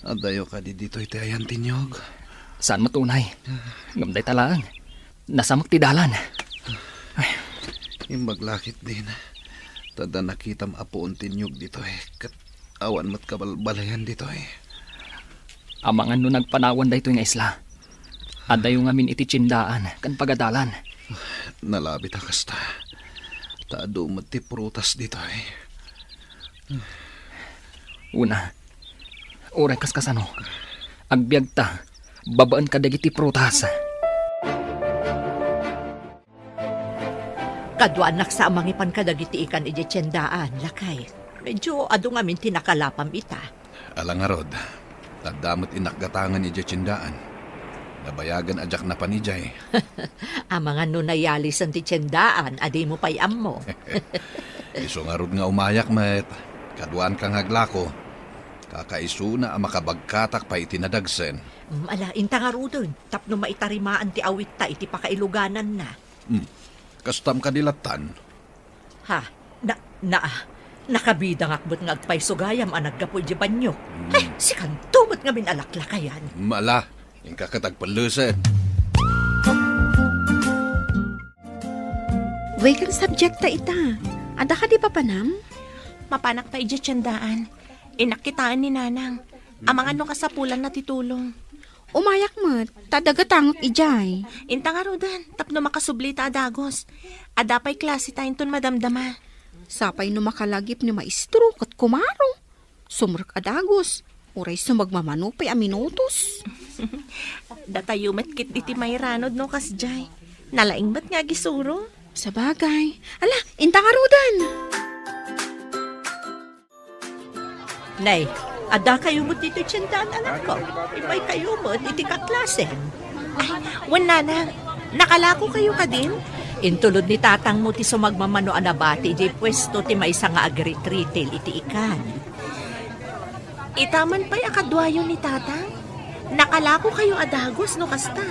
Adayo kadi ditoy ti ayan ti niyog? Saan met unay. Ngem dayta laeng. Nasamek ti dalan. Ay. Imbag la ketdin. Ta adda nakitam a puon ti niyog ditoy, ket awan met kabalbaliwan ditoy. Amangan no nagpanawan daytoy nga isla. Adayo ngamin iti tiendaan ken pagadalan. Nalabit a kasta. Ta adu met ti prutas ditoy. Una, uray kaskasano, agbiagta babaen kadagiti prutas. Kaduanak sa a mangipan kadagiti ikan idiay tiendaan, lakay. Medyo adu ngamin ti nakalapam ita. Ala ngarud, adda met innak gatangen idiay tiendaan. Nabayagen a diak napan idiay. Amangan no nayalisen ti tiendaan a dimo pay ammo. Isu ngarud nga umayak met, kaduanka nga aglako. Kakaisuna a makabagkatak pay iti nadagsen. Mm, ala, inta ngaruden, tapno maitarimaan ti awitta iti pakailugananna. Hmm. Kastam kadi lattan? Ha? Na, na, nakabidangak met nga agpayso gayam a naggapu idiay banio. Hmm. Ay, sikanto met ngamin a laklakayan. Mala, inka ket agpellesen. Weekend subject ta ita. Adda kadi papanam? Mapanak pay idiay tiendaan. Innak kitaen ni Nanang. Amangan no kasapulanna ti tulong. Umayak met, ta adda gatangek idiay. Inta ngaruden, tapno makasubli ta a dagus. Adda pay klase ta inton madamdama. Sapay no makalagip ni maestro ket kumaro. Sumrek a dagus, uray sumagmamano pay a minutos. Datayo met ketdi ti mairanod no kasdiay. Nalaing met nga agisuro. Sabagay. Ala, inta ngaruden. Nay, adda kayo met ditoy tiendaan, anakko. Immay kayo met iti kaklasem. Ay, wen, Nanang, nakalako kayo kadin? Intulod ni tatangmo ti sumagmamano a nabati idiay puesto ti maysa nga agrit-retail iti ikan. Ita man pay a kaduayo ni Tatang? Nakalako kayo a dagus no kasta?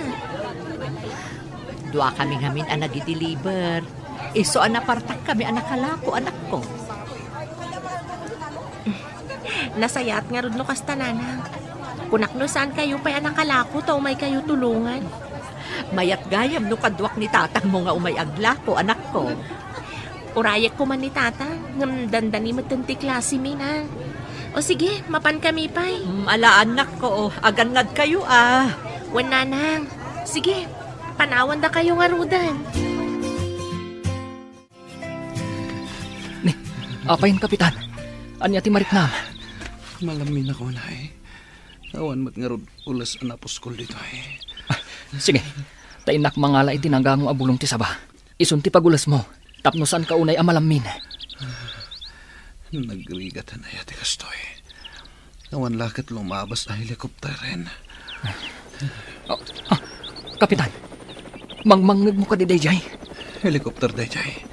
Dua kami ngamin a nagideliver. Isu a napartak kami a nakalako, anakko. Nasayaat ngarud no kasta, Nanang. Kunak no saan kayo pay a nakalako ta umay kayo tulongan. Mayat gayam no kaduak ni tatangmo nga umay aglako, anakko. Urayek koma ni Tatang, ngem dandani metten ti klasemi, Nang. O sige, mapan kami pay. Mm, ala, anakko, o, agannad kayo, a. Wen, Nanang. Sige, panawanda kayo ngaruden. Ni, apay, Kapitan? Ania ti mariknam? Malamminak unay. Awan met ngarud ules a napuskol ditoy. Ah, sige. Ta innak mangala iti nagango a bulong ti saba. Isun ti pagulesmo, tapno saanka unay a malammin. Nagrigatan aya ti kastoy. Awan la ket lumabas a helikopteren. Oh, ah, Kapitan, mangmangngegmo kadi daydiay? Helikopter daydiay.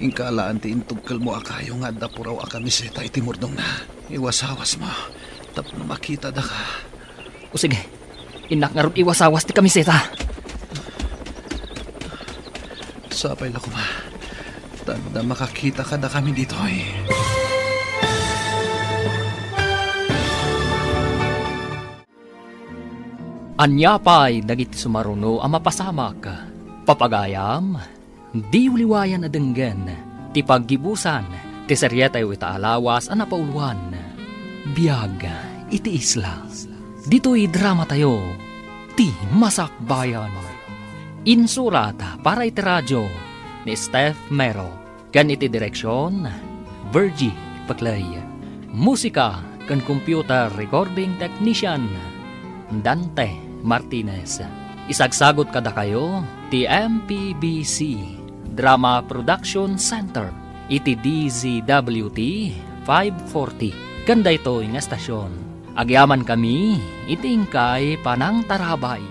Inka alaan ti intugkelmo a kayo nga adda puraw a kamiseta iti murdongna. Iwasawasmo tapno makitada ka. O sige, innak ngarud iwasawas ti kamiseta. Sapay la koma. Ta adda makakita kadakami ditoy. Ania pay dagiti sumaruno a mapasamak? Papagayam, diyo liwayan a denggen ti paggibusan ti serietayo ita a lawas a napauluan, Biag iti Isla. Ditoy dramatayo, Ti Masakbayan. Insurat para iti radio ni Steph Mero. Ken iti direksion, Virgie Peclay. Musika ken computer recording technician, Dante Martinez. Isagsagut kadakayo ti M P B C Drama Production Center iti D Z W T five forty ken daytoy nga estasion. Agyamankami iti inkay panangtarabay.